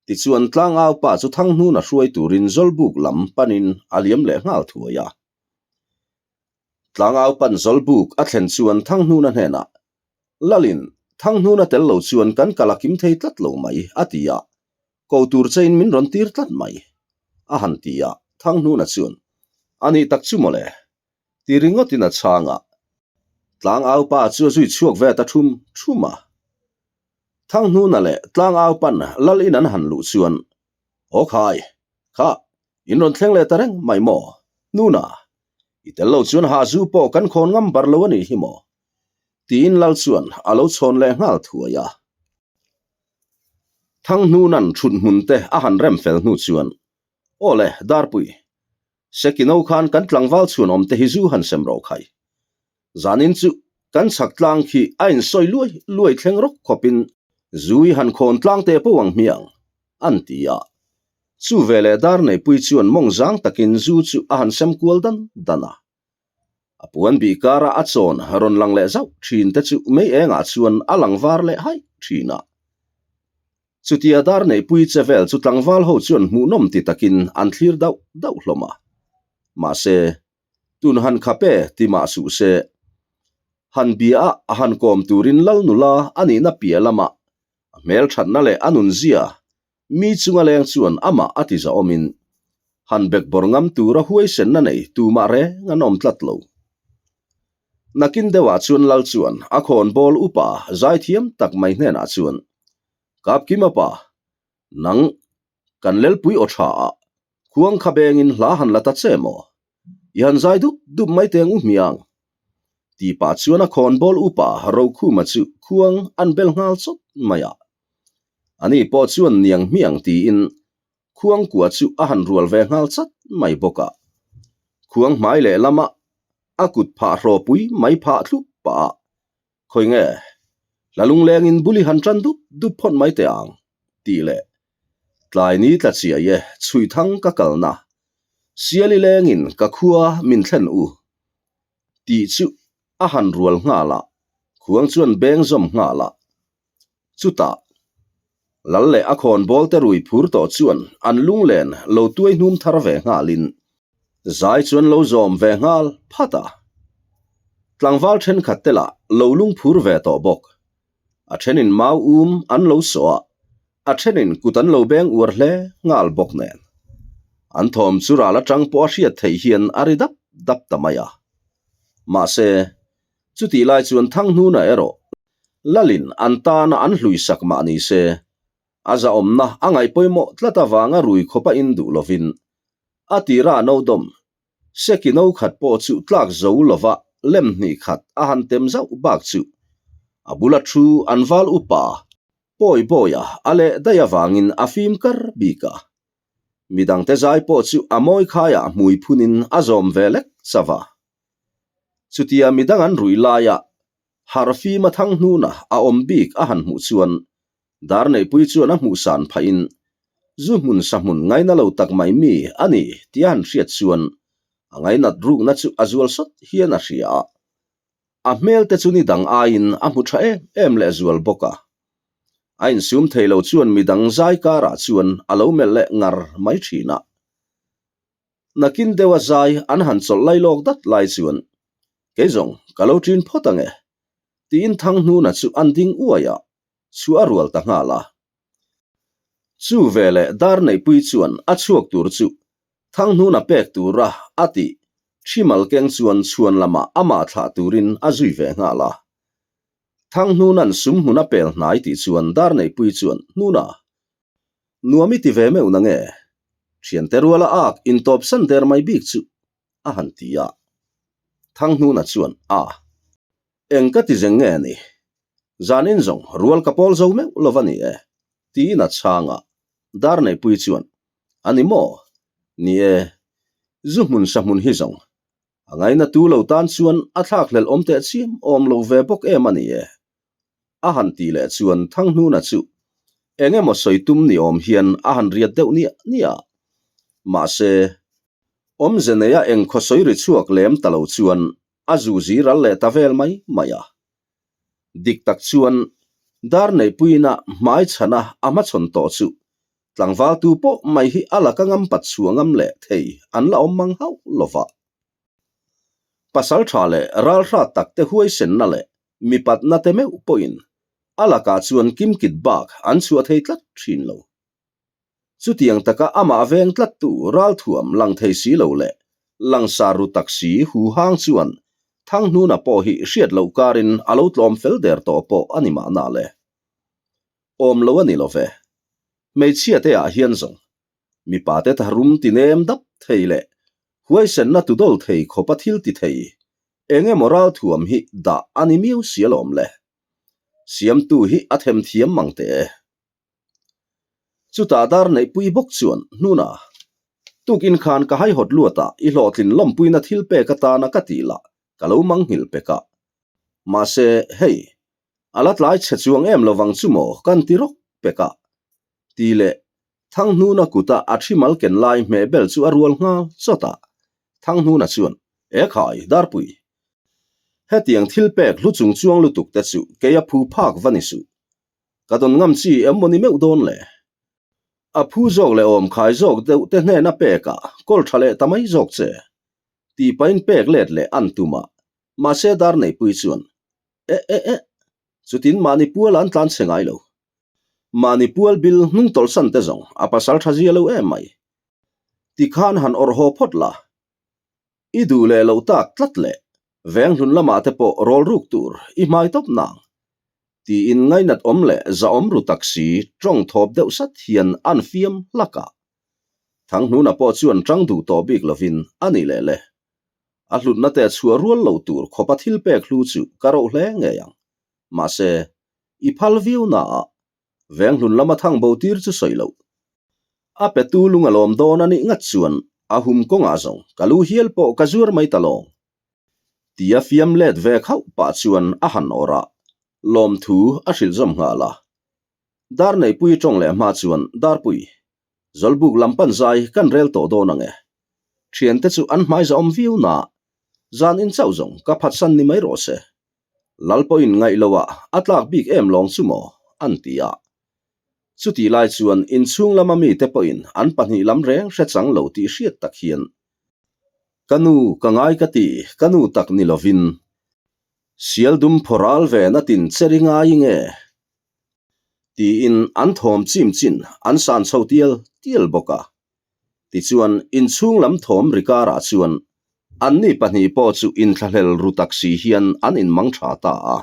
Tichuan tlangau pa chu Thanghnuna hruai turin Zawlbuk lam panin a liam leh nghal thuai a. Tlangau pan Zawlbuk a thlen chuan Thanghnuna hnenah, Lalin, Thanghnuna tel lo chuan kan kal a kim thei tlat lo mai, a ti a. Ko tur chein min rawn tir tlat mai, a han ti a. Thanghnuna chuan, A nih tak chu mawle, ti ringawtin a chhang a. Tlangau pa chu a zui chhuak ve ta thum thum a. Thanghnuna leh Tlangau pan Lal in an han luh chuan, Aw khai, kha, in rawn thleng leh ta reng mai maw? Hnuna, i tel lo chuan ha zu pawh kan khawn ngam bar lo a nih hi maw? Tiin Lal chuan a lo chhawn leh nghal thuai a. Thanghnuna'n thut hmun te a han rem fel hnu chuan, Aw le, Darpui, Sekino khan kan tlangval chhuan awm te hi zu han sem rawh khai. Zanin chu kan chhak tlang khi a insawi luai luai thleng rawk khawpin zui han khawn tlang te pawh ang hmiang, an ti a. Chu veleh dar neipui chuan mawng zang takin zu chu a han sem kual dan dan a. A puan bih kara a chawn rawn lang leh zauh thin te chu mei engah chuan a lang var leh haih thin a. Chutia dar neihpui che vel chu tlangval ho chuan hmuhnawm ti takin an thlir dauh dauh hlawm a. Mahse, tun han khap e ti mah suh se. Han bia a a han kawm turin lal nula a nihna piah lamah a hmelthatna leh a nunzia mi chunga leng chuan amah a ti zahawmin han bekbawr ngam tura huaisenna nei tumah reng an awm tlat lo. Nakin deuhah chuan lal chuan a khawnbawl upa zaithiam tak mai hnenah chuan, Kapkima pa, nang kan lelpui aw tha ah khuang kha bengin hla han la ta che maw? I han zai dup dup mai teng u hmiang. Tih pah chuan a khawnbawl upa Rokhuma chu khuang an bel nghal chawt mai a. Ani pawh chuan niang hmiang tiin khuang kua chu a han rual ve nghal chat mai bawk a. Khuang hmai leh lama a kut phah hrawpui mai phah thlup pah a, Khawi nge? Hla lunglengin bul i han tan dup dup phawt mai teh ang, tih leh tlai ni tla chiai e, chhui thang ka kalna, Siali lengin ka khua min thlen u, tih chu a han rual nghal a, khuang chuan beng zawm nghal a. Chutah, Lal leh a khawnbawl te rui phur tawh chuan an lunglen lo tuai hnum thar ve nghalin zai chuan lo zawm ve nghal phat a. Tlangval thenkhat te lah lo lung phur ve tawh bawk. A thenin mau um an lo sawh a, a thenin kut an lo beng uar hle nghal bawk nen. An thawm chu ral atang pawh a hriat theih hian a ri dap dap ta mai a. Mahse, chutih lai chuan Thanghnuna erawh Lalin an tana an hluisak mah ni se, a zahawmna a ngaih pawimawh tlat avanga rui khawpa in duh lovin, a tira no dawm, seki no khat pawh chu tlak zo lova lem hnih khat a han tem zauh bak chu a bula thu an val upa Pawi Bawia a leh daih avangin a fim kar bik a. Midangte zai pawh chu a mawi khaiah hmui phunin a zawm ve lek chauh a. Chutia midang an ruih laia Harfima thang hnuna a awm bik a han hmuh chuan Darneihpui chuan a hmuh san phahin zu hmun sa hmun ngaina lo tak mai mi a ni tih a han hriat chuan a ngainat rukna chu a zual sawt hian a hria a. A hmel te chu ni dang aiin a hmu tha em em leh zual bawk a. A insum thei lo chuan midang zai karah chuan a lo melh leh ngar mai thin a. Nakin deuha zai an han chawlh lai lawk dat lai chuan, Kei zawng, ka lo ṭin phawt ang e, tiin Thanghnuna chu an ding uai a, chhuah a rual ta nghal a. Chu veleh Darneihpui chuan a chhuak tur chu. Thanghnuna pek tura a tih Thimal keng chuan chhuan lamah amah thlah turin a zui ve nghal a. Thanghnuna'n sum hmun a pel hnai tih chuan Darneihpuii chuan, Hnuna, nuam i ti ve meuh na nge? Thiante ruala ak intawpsan der mai bik chu, a han ti a. Thanghnuna chuan, A, eng ka ti zeng nge ni? Zanin zawng rual ka pawl zo meuh lo va ni e, tiin a chhang a. Darneihpuii chuan, A ni maw? Ni e, zu hmun sa hmun hi zawng A ngaina tu lo tan chuan a thlakhlelh awm teh chiam awm lo ve bawk em a ni e. A han tih leh chuan Thanghnuna chu eng emaw sawi tum ni awm hian a han riat deuh niah niah a. Mahse, awmze neia eng khaw sawi ri chhuak lem ta lo chuan a zu zi ral leh ta vel mai mai a. Dik tak chuan dar neihpuiina hmai chhana a hmachhawn tawh chu Tlangval tu pawh mai hi a laka ngam pat chhuah ngam leh thei an la awm mang hauh lo va. Pasal tha leh ralhrat tak te huaisenna leh mipatna te meuh pawhin a lakah chuan kimkit bak an chhuah thei tlat thin lo. Chutiang taka amah veng tlattu ralthuam lang thei si lo leh langsar ru tak si hu hang chuan Thanghnuna pawh hi hriat loh karin a lo tlawm fel der tawh pawh a ni mahna le. Awm lo a ni lo ve. Hmeichhia te ah hian zawng mipa te tharum ti nem dap thei leh huaisenna tu dawl thei khawp a thil ti thei eng emaw ralthuam hi dah a ni miau si alawm le. Siamtu hi a them thiam mang teh e. Chutah dar neihpui bawk chuan hnuna tukin khan ka haihawt luatah i hlawhtlin lawmpuina thil pek atana ka tih lah ka lo manghilh pek a. Mahse hei A la tlai chhe chuang em lovang chu maw kan ti rawk pek a, ti leh Thanghnuna kuta a thi mal ken lai hmeh bel chu a rual nghal chawt a. Thanghnuna chuan, E khai, Darpui, hetiang thil pek hlu chung chuang lutuk te chu kei a phu phak va ni suh. Ka dawn ngam chi em maw ni meuh dawn le? A phu zawk leh awm khai zawk deuh te hnena pekah kawl tha leh ta mai zawk che, tih pahin pek let leh an tum a, mahse Darneihpui chuan, E e e, chutin mahni pual an tlan chhe ngai lo. Mahni pual bil hnung tawlhsan te zawng a pasal tha zia lo em mai. Tikhan han awrh haw phawt la. I duh leh lo tak tlat leh veng hlun lamah te pawh rawl ruk tur i hmai tawp nang. Tiin ngainat awm leh zahawm ru tak si tawng thawp deuh sat hian an fiam hlak a. Thanghnuna pawh chuan tang duh tawh bik lovin a ni leh le. A hlutna te chhuah rual lo tur khawpa thil pek hlu chu ka roh hle ngei ang. Mahse, i phal viau naah veng hlun lama thang bo tir chu sawi loh. A petu lung a lawm dawn a nih ngat chuan a hum kawngah zawng ka lu hial pawh ka zuar mai ta lawng. Tia fiam let ve khauh pah chuan a han awrh a, lawmthu a hrilh zawm nghal a. Darneihpui tawng leh hma chuan Darpui Zawlbuk lam pan zai kan rel tawh dawn ang e. Thiante chu an hmai zahawm viau na, zan in chauh zawng ka phatsan ni mai rawh se. Lal pawhin ngaih lo ah a tlak bik em lawng chu maw? an ti a. Chutih lai chuan inchhung lama mite pawhin an pahnih lam reng hre chang lo tih hriat tak hian, Ka nu ka ngai ka ti, ka nu tak ni lovin, sial dum phaw ral ve na tin che ri ngai nge? Tiin an thawm chim chin an san chho tial tial bawk a. Tichuan, inchhung lam thawm ri karah chuan anni pahnih pawh chu inthlahlel ru tak si hian an inmang tha ta a.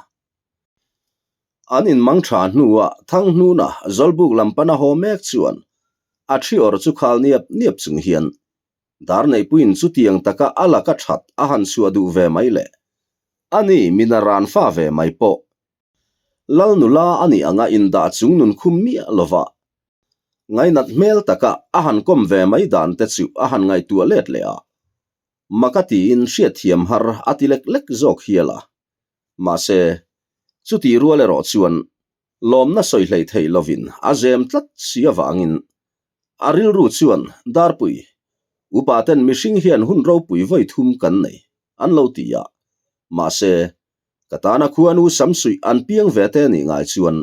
An inmang tha hnuah Thanghnuna Zawlbuk lam pana haw mek chuan a thi awrh chu khal niap niap chung hian Darneihpuiin chutiang taka a laka that a han chhuah duh ve mai le. Ani mina ran fa ve mai pawh Lal nula a nih anga indah chung nun khum miah lova ngainat hmel taka a han kawm ve mai dan te chu a han ngaihtuah let leh a, maka tiin hriatthiam har a ti lek lek zawk hial a. Mahse, chutih rual erawh chuan lawmna sawi hlei theih lovin a zem tlat si avangin a rilru chuan Darpui, upa ten mihring hian hun ropui vawi thum kan nei an lo ti a, mahse, Ka tana khuanu samsuih an piang ve te nih ngai chuan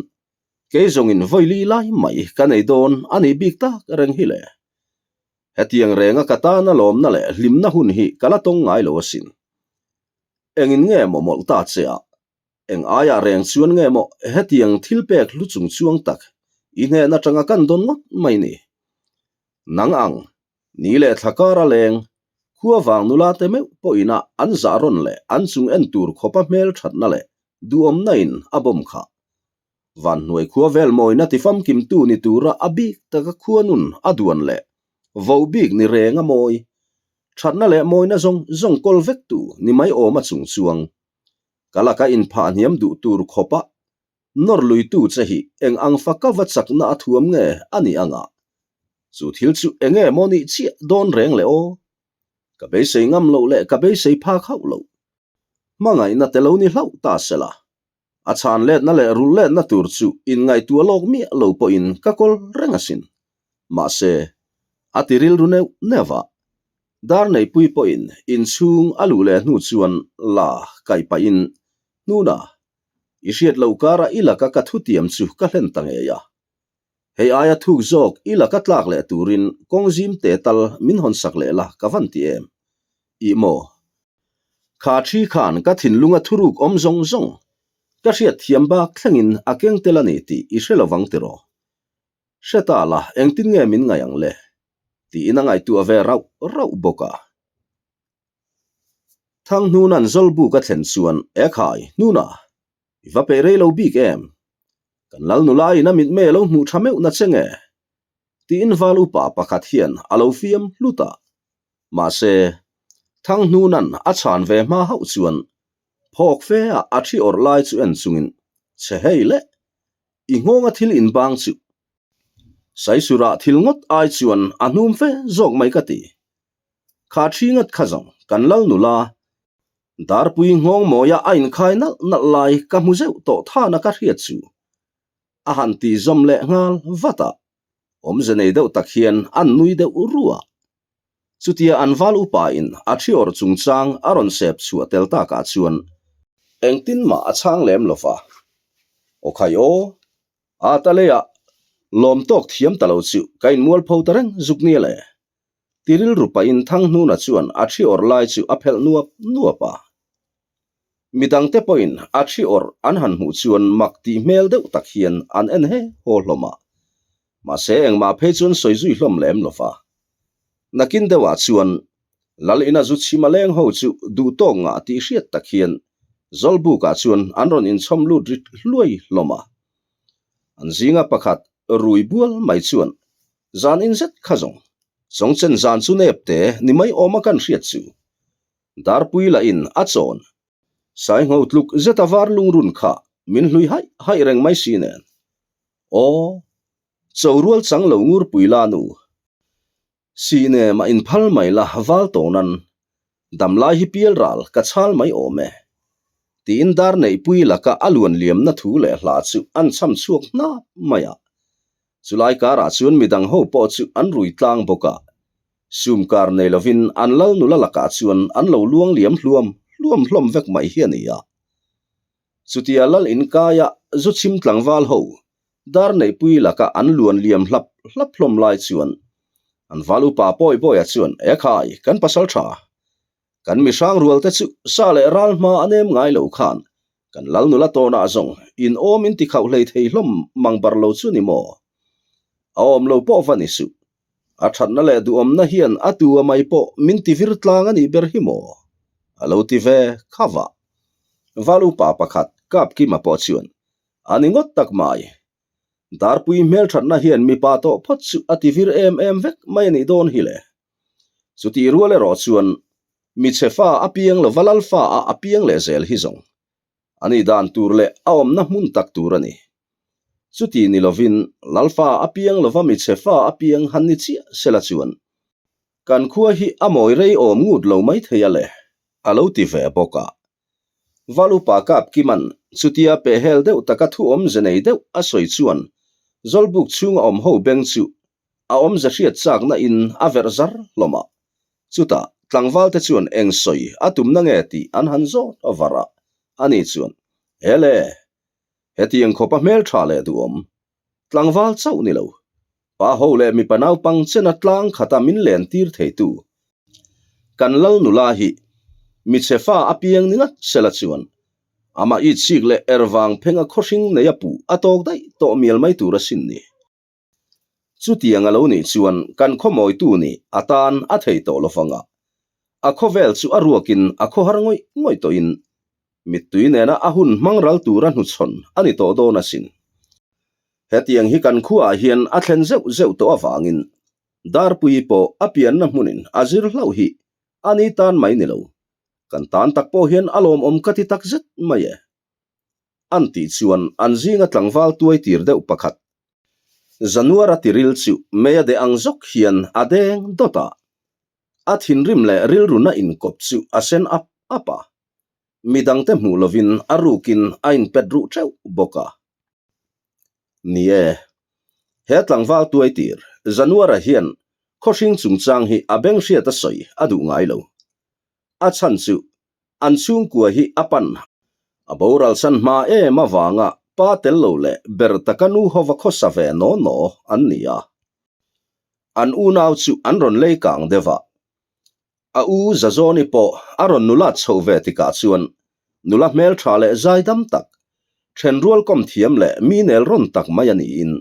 kei zawngin vawili lai mai ka nei dawn a nih bik tak reng hi le. Hetiang renga ka tana lawmna leh hlimna hun hi ka la tawng ngai lo asin. Engin nge maw mawlh ta che a? Eng aiah reng chuan nge maw hetiang thil pek hlu chung chuang tak i hnen atanga kan dawn ngawt mai ni? Nang ang. Ni leh thla kar a leng, khua vang nula te meuh pawhin a an zah rawn leh an chung en tur khawpa hmel thatna leh duhawmna in a bawm khah. Vanhnuai khua vel mawina ti famkimtu ni tura a bik taka khua nun a duan leh vo bik ni reng a mawi. Thatna leh mawina zawng zawng kawl vektu ni mai awm a chung chuang. Ka laka inphah hniam duh tur khawpa nawr luitu che hi eng ang faka va chakna a thuam nge a nih anga? Chu thil chu enge maw nih chiah dawn reng le aw? Ka beisei ngam loh leh ka beisei phak hauh loh. Hmangaihna te lo ni hlauh ta sela. A chhan letna leh rulh letna tur chu inngaihtuah lawk miah lo pawhin ka kawl reng asin. Mahse, a ti rilru neuh neuh a. Dar neihpui pawhin inchhung a luh leh hnu chuan la kaih pahin hnuna I hriat loh karah i laka ka thutiam chu ka hlen ta ngei a. Hei aia thuk zawk i laka tlak leh turin kawng zim te tal min hawn sak leh la ka van ti em? Ih maw? Kha thi khan ka thinlunga thuruk awm zawng zawng ka hriat thiam bak thlengin a keng tel a ni tih i hre lovang tiraw? Hre ta la engtin nge min ngaih ang le? Tiin a ngaihtuah ve rauh rauh bawk a. Thanghnun an Zawlbuk a thlen chuan, Ekhai, hnuna, i va peih rei lo bik em? Kan lal nula in a mitmei a lo hmuh tha meuh na che nge? Tiin val upa pakhat hian a lo fiam hlut a. Mahse, Thanghnunan a chhan ve hma hauh chuan phawk fe a a thi awrh lai chu en chungin, Che hei le, i nghawnga thil inbang chu Saisurah thil ngawt ai chuan a hnum fe zawk mai ka ti. Kha thi ngat kha zawng kan lal nula Darpui nghawng mawia a inkhai nalh nalh lai ka hmu zeuh tawh thana ka hriat chu a han ti zawm leh nghal vat a, awmze nei deuh tak hian an nui deuh ru a. Chutia an val upa in a thi awrh chungchang a rawn sep chhuah tel takah chuan engtin mah a chhang lem lo va. Aw khai aw, a ta leiah lawm tawk thiam ta lo chu ka inmualpho ta reng zuk nia le. Ti rilru pahin Thanghnuna chuan a thi awrh lai chu a phelh nuap nuap a. Midangte pawhin a thi awrh an han hmuh chuan mak tih hmel deuh tak hian an en he haw hlawm a. Mahse engmah phei chuan sawi zui hlawm lem lo va. Nakin deuhah chuan Lal ina zu chhim a leng ho chu duh tawk ngah tih hriat tak hian Zawlbukah chuan an rawn inchhawm lut rit hluai hlawm a. An zinga pakhat rui bual mai chuan Zan in zet kha zawng. Chawngchen zan chu nep te ni mai awm a kan hriat chu. Darpui lah in a chawn. Saingho tluk zet a var lungrun kha min hlui haih haih reng mai si nen. Aw. Cho rual chang lo ngurpui la nu. Si nem a inphal mai la val tawnan Damlai hi pial ral ka chhal mai awm e. Tiin dar neihpui laka a luan liamna thu leh hla chu an chham chhuak hnap mai a. Chulai karah chuan midang ho pawh chu an rui tlang bawk a. Sum kar nei lovin an lal nula lakah chuan an lo luang liam hluam hluam hlawm vek mai hi a ni a. Chutia lal inkaia zu chhim tlangval ho dar neihpui laka an luan liam hlap hlap hlawm lai chuan an val upa Pawi Bawia chuan, Ekhai, kan pasal tha. Kan mihrang rual te chu sa leh ral hma a nem ngai lo khan kan lal nula tawnah zawng in awm in ti khauh hlei thei hlawm mang bar lo chu ni maw? A awm lo pawh va ni suh. A thatna leh duhawmna hian a tu a mai pawh min ti vir tlang a nih ber hi maw? A lo ti ve kha vah. Val upa pakhat Kapkima pawh chuan, A ni ngawt tak mai. Darpui hmelthatna hian mipa tawh phawt chu a ti vir em em vek mai a nih dawn hi le. Chutih rual erawh chuan michhe fa a piang lova lal fa ah a piang leh zel hi zawng. A nih dan tur leh a awmna hmun tak tur a ni. Chuti ni lovin lal fa a piang lova michhe fa a piang han ni chiah sela chuan kan khua hi a mawi rei awm ngut lo mai thei a le, a lo ti ve bawk a. Val upa Kapkiman chutia pehhel deuh taka thu awmze nei deuh a sawi chuan Zawlbuk chhunga awm ho beng chu a awmze hriat chakna in a verh zar hlawm a. Chutah tlangval te chuan eng sawi a tumna nge tih an han zawt a var a, ani chuan, Hele! Hetiang khawpa hmeltha leh duhawm Tlangval chauh ni lo, pa ho leh mipa naupang chena tlang khata min len tir theitu kan lal nula hi michhe fa a piang ni ngat sela chuan amah itchik leh er vang phenga khawhring nei a puh a tawk daih tawh mial mai tur asin ni. Chutiang a lo nih chuan kan khawmawitu nih a tan a thei tawh lo vang a, a khawvel chu a ruakin a khawhar ngawih ngawih tawhin mittui nena a hun hmang ral tura hnuchhawn a ni tawh dawn asin. Hetiang hi kan khuaah hian a thlen zeuh zeuh tawh avangin Darpuii pawh a pianna hmunin a zir hlauh hi a ni tan mai ni lo, kan tan tak pawh hian a lawmawm ka ti tak zet mai e. An tih chuan an zinga tlangval tuai tir deuh pakhat Januara tiril chu mei a deh ang zawk hian a deng dawt a, a thinrim leh rilruna inkawp chu a sen ap ap a, midangte hmuh lovin a rukin a inpet ruh teuh bawk a. Ni e, he tlangval tuai tir Januara hian khawhring chungchang hi a beng hriat a sawi a duh ngai lo. A chhan chu An chhungkua hi a pan. A boral san hma em avanga pa tel lo leh ber taka nu hova khawsa ve naw naw an ni a. An unau chu an rawn lei kang deuh a. A u Zazawni pawh a rawn nula chho ve tikah chuan nula hmeltha leh zaidam tak, thenrual kawm thiam leh mi nel rawn tak mai a niin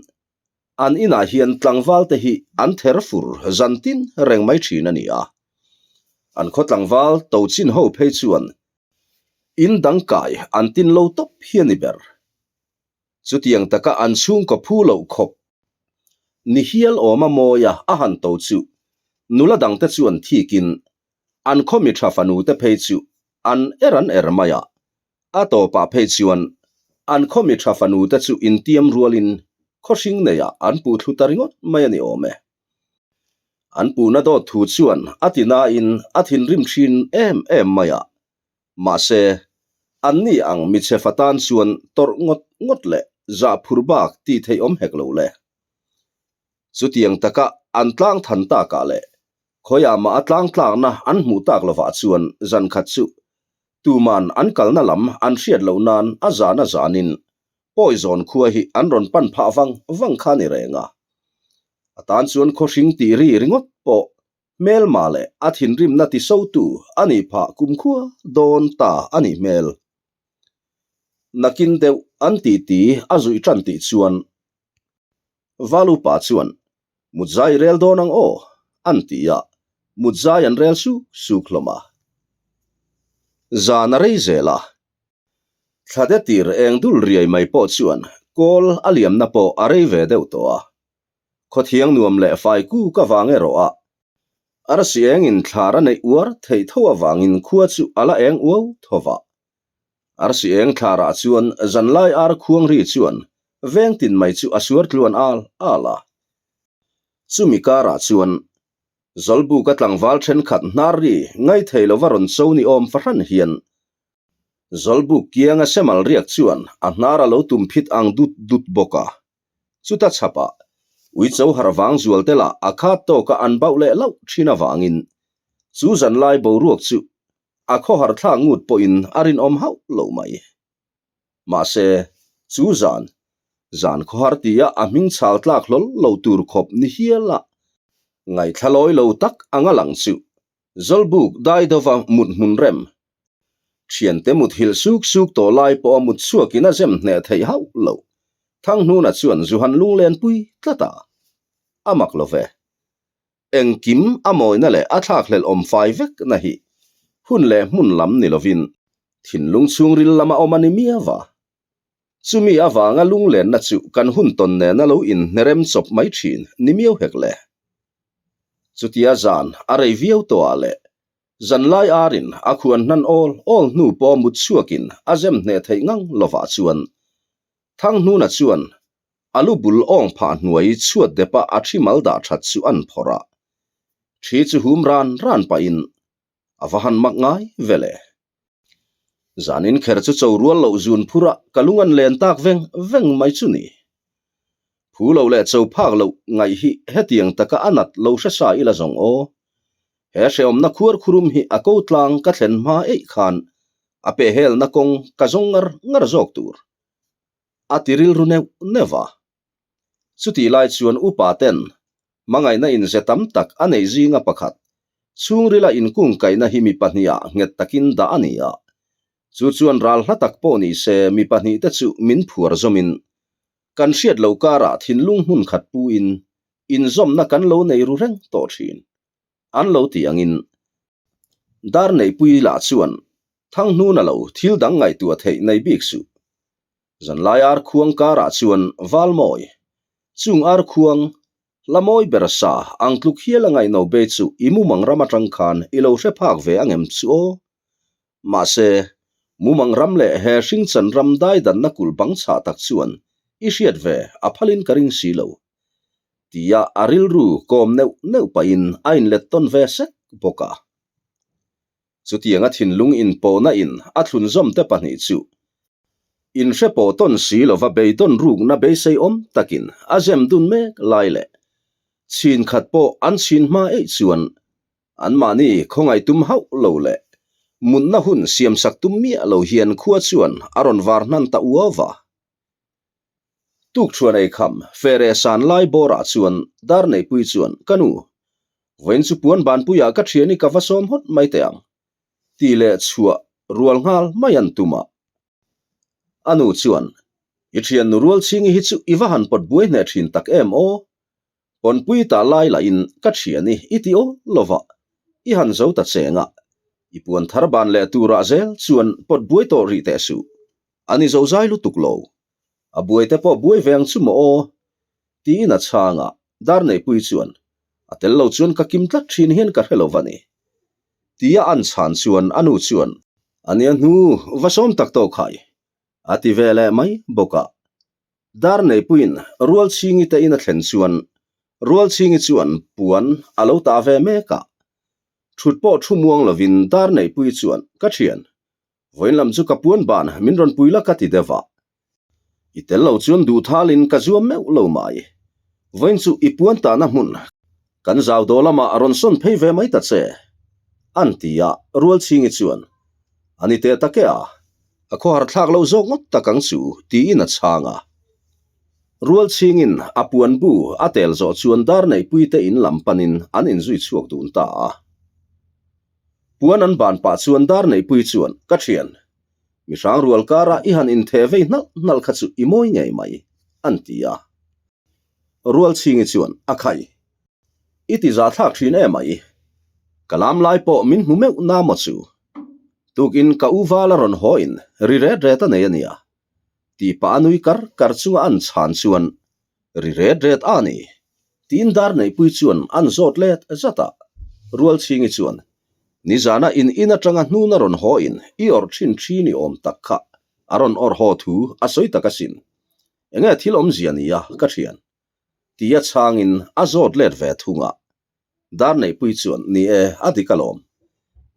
An inah hian tlangval te hi an ther fur zan tin reng mai thin a ni a. An khaw tlangval to chin ho phei chuan in dang kai an tin lo tawp hi a ni ber. Chutiang taka an chhungkaw phu loh khawp ni hial awma mawia a han to chu nula dangte chuan thikin an khaw mi tha fanu te phei chu an er an er mai a. A tawpah phei chuan an khaw mi tha fanu te chu intiam rualin khaw hring neiah an puh thlu ta ringawt mai a ni awm e. An puhna dawt thu chuan a ti nain a thinrim thin em em mai a, mahse anni ang michhe fa tan chuan tawrh ngawt ngawt leh zah phur bak tih theih awm hek lo le. Chutiang taka an tlang than takah leh khawiah mah a tlang tlakna an hmuh tak lovah chuan zan khat chu Tuman an kalna lam an hriat loh nan a zan a zanin Pawizawn khua hi an rawn pan phah vang vang kha ni reng a. A tan chuan khawhring tih ri ringawt pawh hmelma leh a thinrimna tisotu a nih phah kumkhua dawn ta a nih hmel. Nakin deuh an titi a zuih tan tih chuan Valupa chuan Mutzai i rel dawn ang aw, an ti a, Mutzai an rel suk suk hlawm a. Zan a rei zel a. Thlade tir eng dul riai mai pawh chuan kawl a liamna pawh a rei ve deuh tawh a. Khawthiang nuam leh fai kuk avang erawh a arsi engin thlar a neih uar theih tho avangin khua chu a la eng uau tho va. Arsi eng thlarah chuan zanlai ar khuang ri chuan veng tin mai chu a suar tluan al al a. Chumi karah chuan Zawlbuka tlangval thenkhat hnar ri ngaithei lova rawn cho ni awm fahran hian Zawlbuk kianga semal riak chuan a hnar a lo tum phit ang dut dut bawk a. Chuta chhapah Uicho harh vang zual te lah a khat tawka an bauh leh lauh thin avangin chu zanlai boruak chu A khawhar thlak ngut pawhin a rinawm hauh lo mai. Mahse, chu zan, zan khawhar tia a hming chhal tlak hlawl lo tur khawp ni hial a, ngaithla lawi lo tak anga lang chu Zawlbuk Daidova mut hmun rem, thiante mut hilh suk suk tawh lai pawha mut chhuakin a zem hneh theih hauh lo. Thanghnuna chuan Zuhan lunglenpui tlat a, a mak lo ve. Engkim a mawina leh a thlakhlelh awm fai vek na hi hun leh hmun lam ni lovin thinlung chhungril lama awm a ni miau a. Chumi avanga lunglenna chu kan hun tawn nena lo inhnerem chawp mai thin ni miau hek le. Chutia zan a rei viau tawhah leh zanlai arin a khuan hnan awl awl hnu pawh mut chhuakin a zem hneh theih ngang lovah chuan Thanghnuna chuan A lu bul awng phah hnuai chhuat depa a thi mal dah that chu an phawrh a, thi chu hum ran ran pahin a va han mak ngai ve le. Zanin kher chu cho rual loh zun phur a ka lung an len tak veng veng mai chu ni. Phu lo leh cho phak loh ngaih hi hetiang taka a nat lo hre sa ila zawng aw. He hrehawmna khuar khurum hi a ko tlang ka thlen hma eih khan a pehhelna kawng ka zawng ngar ngar zawk tur. A ti rilru neuh neuh a. Chutih lai chuan upa ten hmangaihna inze tam tak a neih zinga pakhat, chhungrila inkungkaihna hi mi pahnihah nghet takin dah a ni a. Chu chuan ral hla tak pawh ni se mi pahnihte chu min phuar zawmin, kan hriat lo karah thinlung hmun khat puin inzawmna kan lo nei ru reng tawh thin. An lo ti angin Darneihpui lah chuan Thanghnuna lo thil dang ngaihtuah theih nei bik suh. Zanlai arkhuang karah chuan Valmawi, chung arkhuang hla mawi ber sa ang tluk hial a ngaihno be chu i mumang ram atang khan i lo hre phak ve angem chu aw? Mahse, mumang ram leh he hringchan ram daidanna kulh bang chhah tak chuan i hriat ve a phalin ka ring si lo. Tia a rilru kawm neuh neuh pahin a inlet tawn ve sek bawk a. Chutianga thinlung inpawhna in a thlunzawm te pahnih chu inhre pawh tawn si lova beidawn rukna beisei awm takin a zem dun mek lai leh chhin khat pawh an chhin hma eih chuan anmahni khawngaih tum hauh lo leh mutna hun siamsak tum miah lo hian khua chuan a rawn var hnan ta uau va. Tukṭhuan ei kham fere san lai bawrah chuan Darneihpui chuan, Ka nu, vawiin chu puan banpuiah ka ṭhian i ka va sawm hawt mai teh ang, tih leh chhuah rual nghal mai an tum a. A nu chuan, I ṭhiannu Rualchhingi hi chu i va han pawt buai hneh ṭhin tak em aw? Pawnpui ta lai lahin ka ṭhian i i ti awl lova, i han zo ta cheng a, i puan thar ban leh turah zel chuan pawt buai tawh rih teh suh. A ni zo zai lutuk lo. A buai te pawh buai ve ang chu maw aw? Tiin a chhang a, Darneihpui chuan, A tel lo chuan ka kim tlat ṭhin hian ka hre lo va ni. Tia an chhan chuan a nu chuan, A nia hnu, va sawm tak tawh khai. A ti ve leh mai bawk a. Darneipuiin Rualchhingi te in a thlen chuan Rualchhingi chuan puan a lo tah ve mek a. Thut pawh thu muang lovin Darneipui chuan, Ka thian, vawiin lam chu ka puan ban min rawn pui la ka ti deuh a. I tel lo chuan duhthalin ka zuam meuh lo mai. Vawiin chu i puan tahna hmun kan zau daw lamah rawn sawn phei ve mai ta che, an ti a. Rualchhingi chuan, A ni teh tak e a, A khawhar thlak lo zawk ngawt tak ang chu, tiin a chhang a. Rualchhingin a puan bu a tel zawh chuan Darneihpuite in lam panin an inzui chhuak dun ta a. Puan an ban pah chuan Darneihpui chuan, Ka thian, mi hrang rual kara i han intheh vei hnalh hnalh kha chu i mawi ngei mai, an ti a. Rualchhingi chuan, A khai, i ti zah thlak thin em mai, ka lam lai pawh min hmu meuh na maw chu? Tukin ka u val a rawn haw in ri ret ret a nei a nia, tih pah a nui kar kar chunga an chhan chuan ri ret ret a ni, tiin Darneihpui chuan an zawt let zat a, Rualchhingi chuan nizana in in atanga hnuna rawn haw in i awrh thin thi ni awm tak kha a rawn awrh haw thu a sawi tak asin, enge thil awmzia nia ka thian? Tia chhangin a zawt let ve thung a. Darneihpui chuan, Ni e, a dik alawm.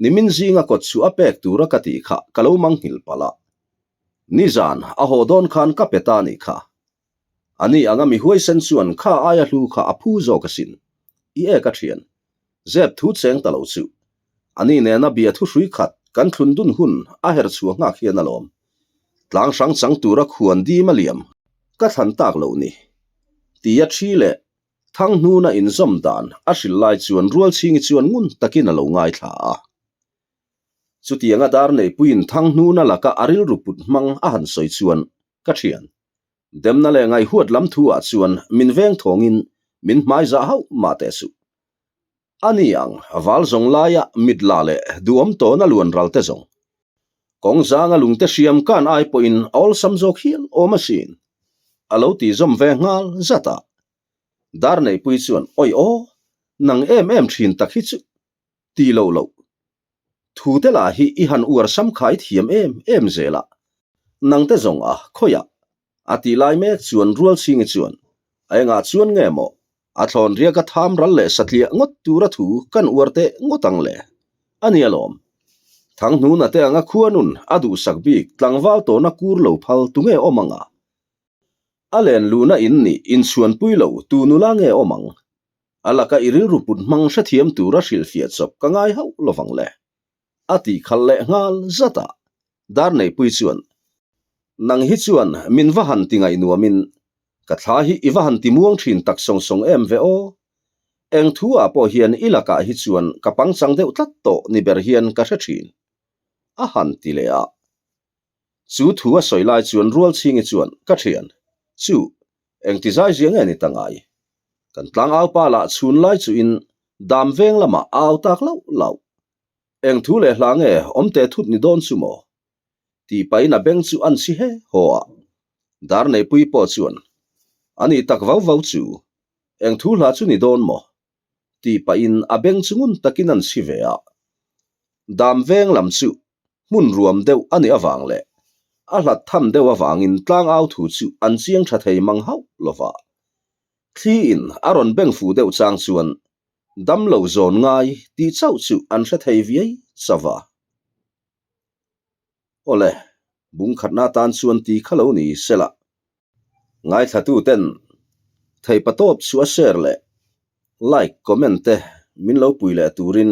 Nimin zinga kawt chu a pek tura ka tih kha ka lo manghilh palh a. Nizan a haw dawn khan ka pe ta nih kha. A ni anga mi huaisen chuan kha aia hlu kha a phu zawk asin. I e ka thian. Zep thu cheng ta lo chu. A ni nena bia thu hrui khat kan thlun dun hun a her chhuah nghak hian alawm. Tlang hrang chang tura khuan dim a liam ka thlan tak loh ni. Tia thi leh Thanghnuna inzawm dan a hrilh lai chuan Rualchhingi chuan ngun takin a lo ngaithla a. Chutianga Darneihpuiin Thanghnuna laka a rilru put hmang a han sawi chuan ka thian. Demna leh ngaihhuat lam thu ah chuan min veng thawngin min hmaizah hauh mah teh suh. A ni ang, val zawng laia mit la leh duhawm tawna luan ral te zawng. Kawng zanga lungte hriam kan ai pawhin a awlsam zawk hial awm asin. A lo ti zawm ve nghal zat a. Darneihpui chuan, Awi aw, nang em em thin tak hi chu ti lo loh. Thu te lah hi i han uar sam khai thiam em em zel a, nang te zawng a khawiah a tih lai mek chuan Rualchhingi chuan a engah chuan nge maw a thlawn riak a tham ral leh satliah ngawt tura thu kan uar teh ngawt ang le? A ni alawm. Thanghnuna te anga khuanun a duhsak bik tlangval tawna kur lo phal tunge awm ang a? A len luhna in nih inchhuanpui lo tu nula nge awm ang? A laka i rilru put hmang hrethiam tura hrilhfiah chawp ka ngai hauh lovang le. A tih khalh leh nghal zat a. Darneihpui chuan, Nang hi chuan min va han ti ngaihnuamin ka thla hi i va han ti muang thin tak sawng sawng em ve aw. Eng thu ah pawh hian i lakah hi chuan ka pangchang deuh tlat tawh ni ber hian ka hre thin. A han ti leh a. Chu thu a sawi lai chuan Rualchhingi chuan, Ka thian, chu, engti zai zia nge ni ta ngai? Kan tlangaupa lah chhun lai chuin dam veng lamah a au tak lauh lauh. Eng thu leh hla nge awm teh thut ni dawn chu maw? Tih pahin a beng chu an chhi he haw a. Dar neihpui pawh chuan, A nih tak vau vau chu, eng thu hla chu ni dawn maw? Tih pahin a beng chu ngun takin an chhi ve a. Dam veng lam chu hmun ruam deuh a nih avang leh a hlat tham deuh avangin tlangau thu chu an chiang tha thei mang hauh lo va. Thli in a rawn beng fuh deuh chang chuan dam lo zawn ngai tih chauh chu an hre thei viai chauh a. Awle, bung khatna atan chuan ti kha lo ni sela. Ngaithlatu ten theihpatawp chu a share leh like comment te min lo pui leh turin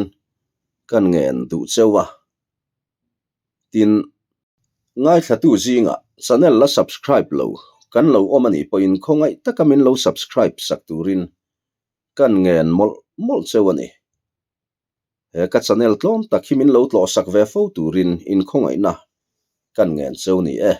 kan ngen duh cheu a. Tin, ngaithlatu zingah channel la subscribe lo kan lo awm a nih pawhin khawngaih taka min lo subscribe sak turin kan ngen mawlh mawlh cheu a ni. He ka channel tlawm tak hi min lo tlawhsak ve fo turin inkhawngaihna kan ngen cheu ni e.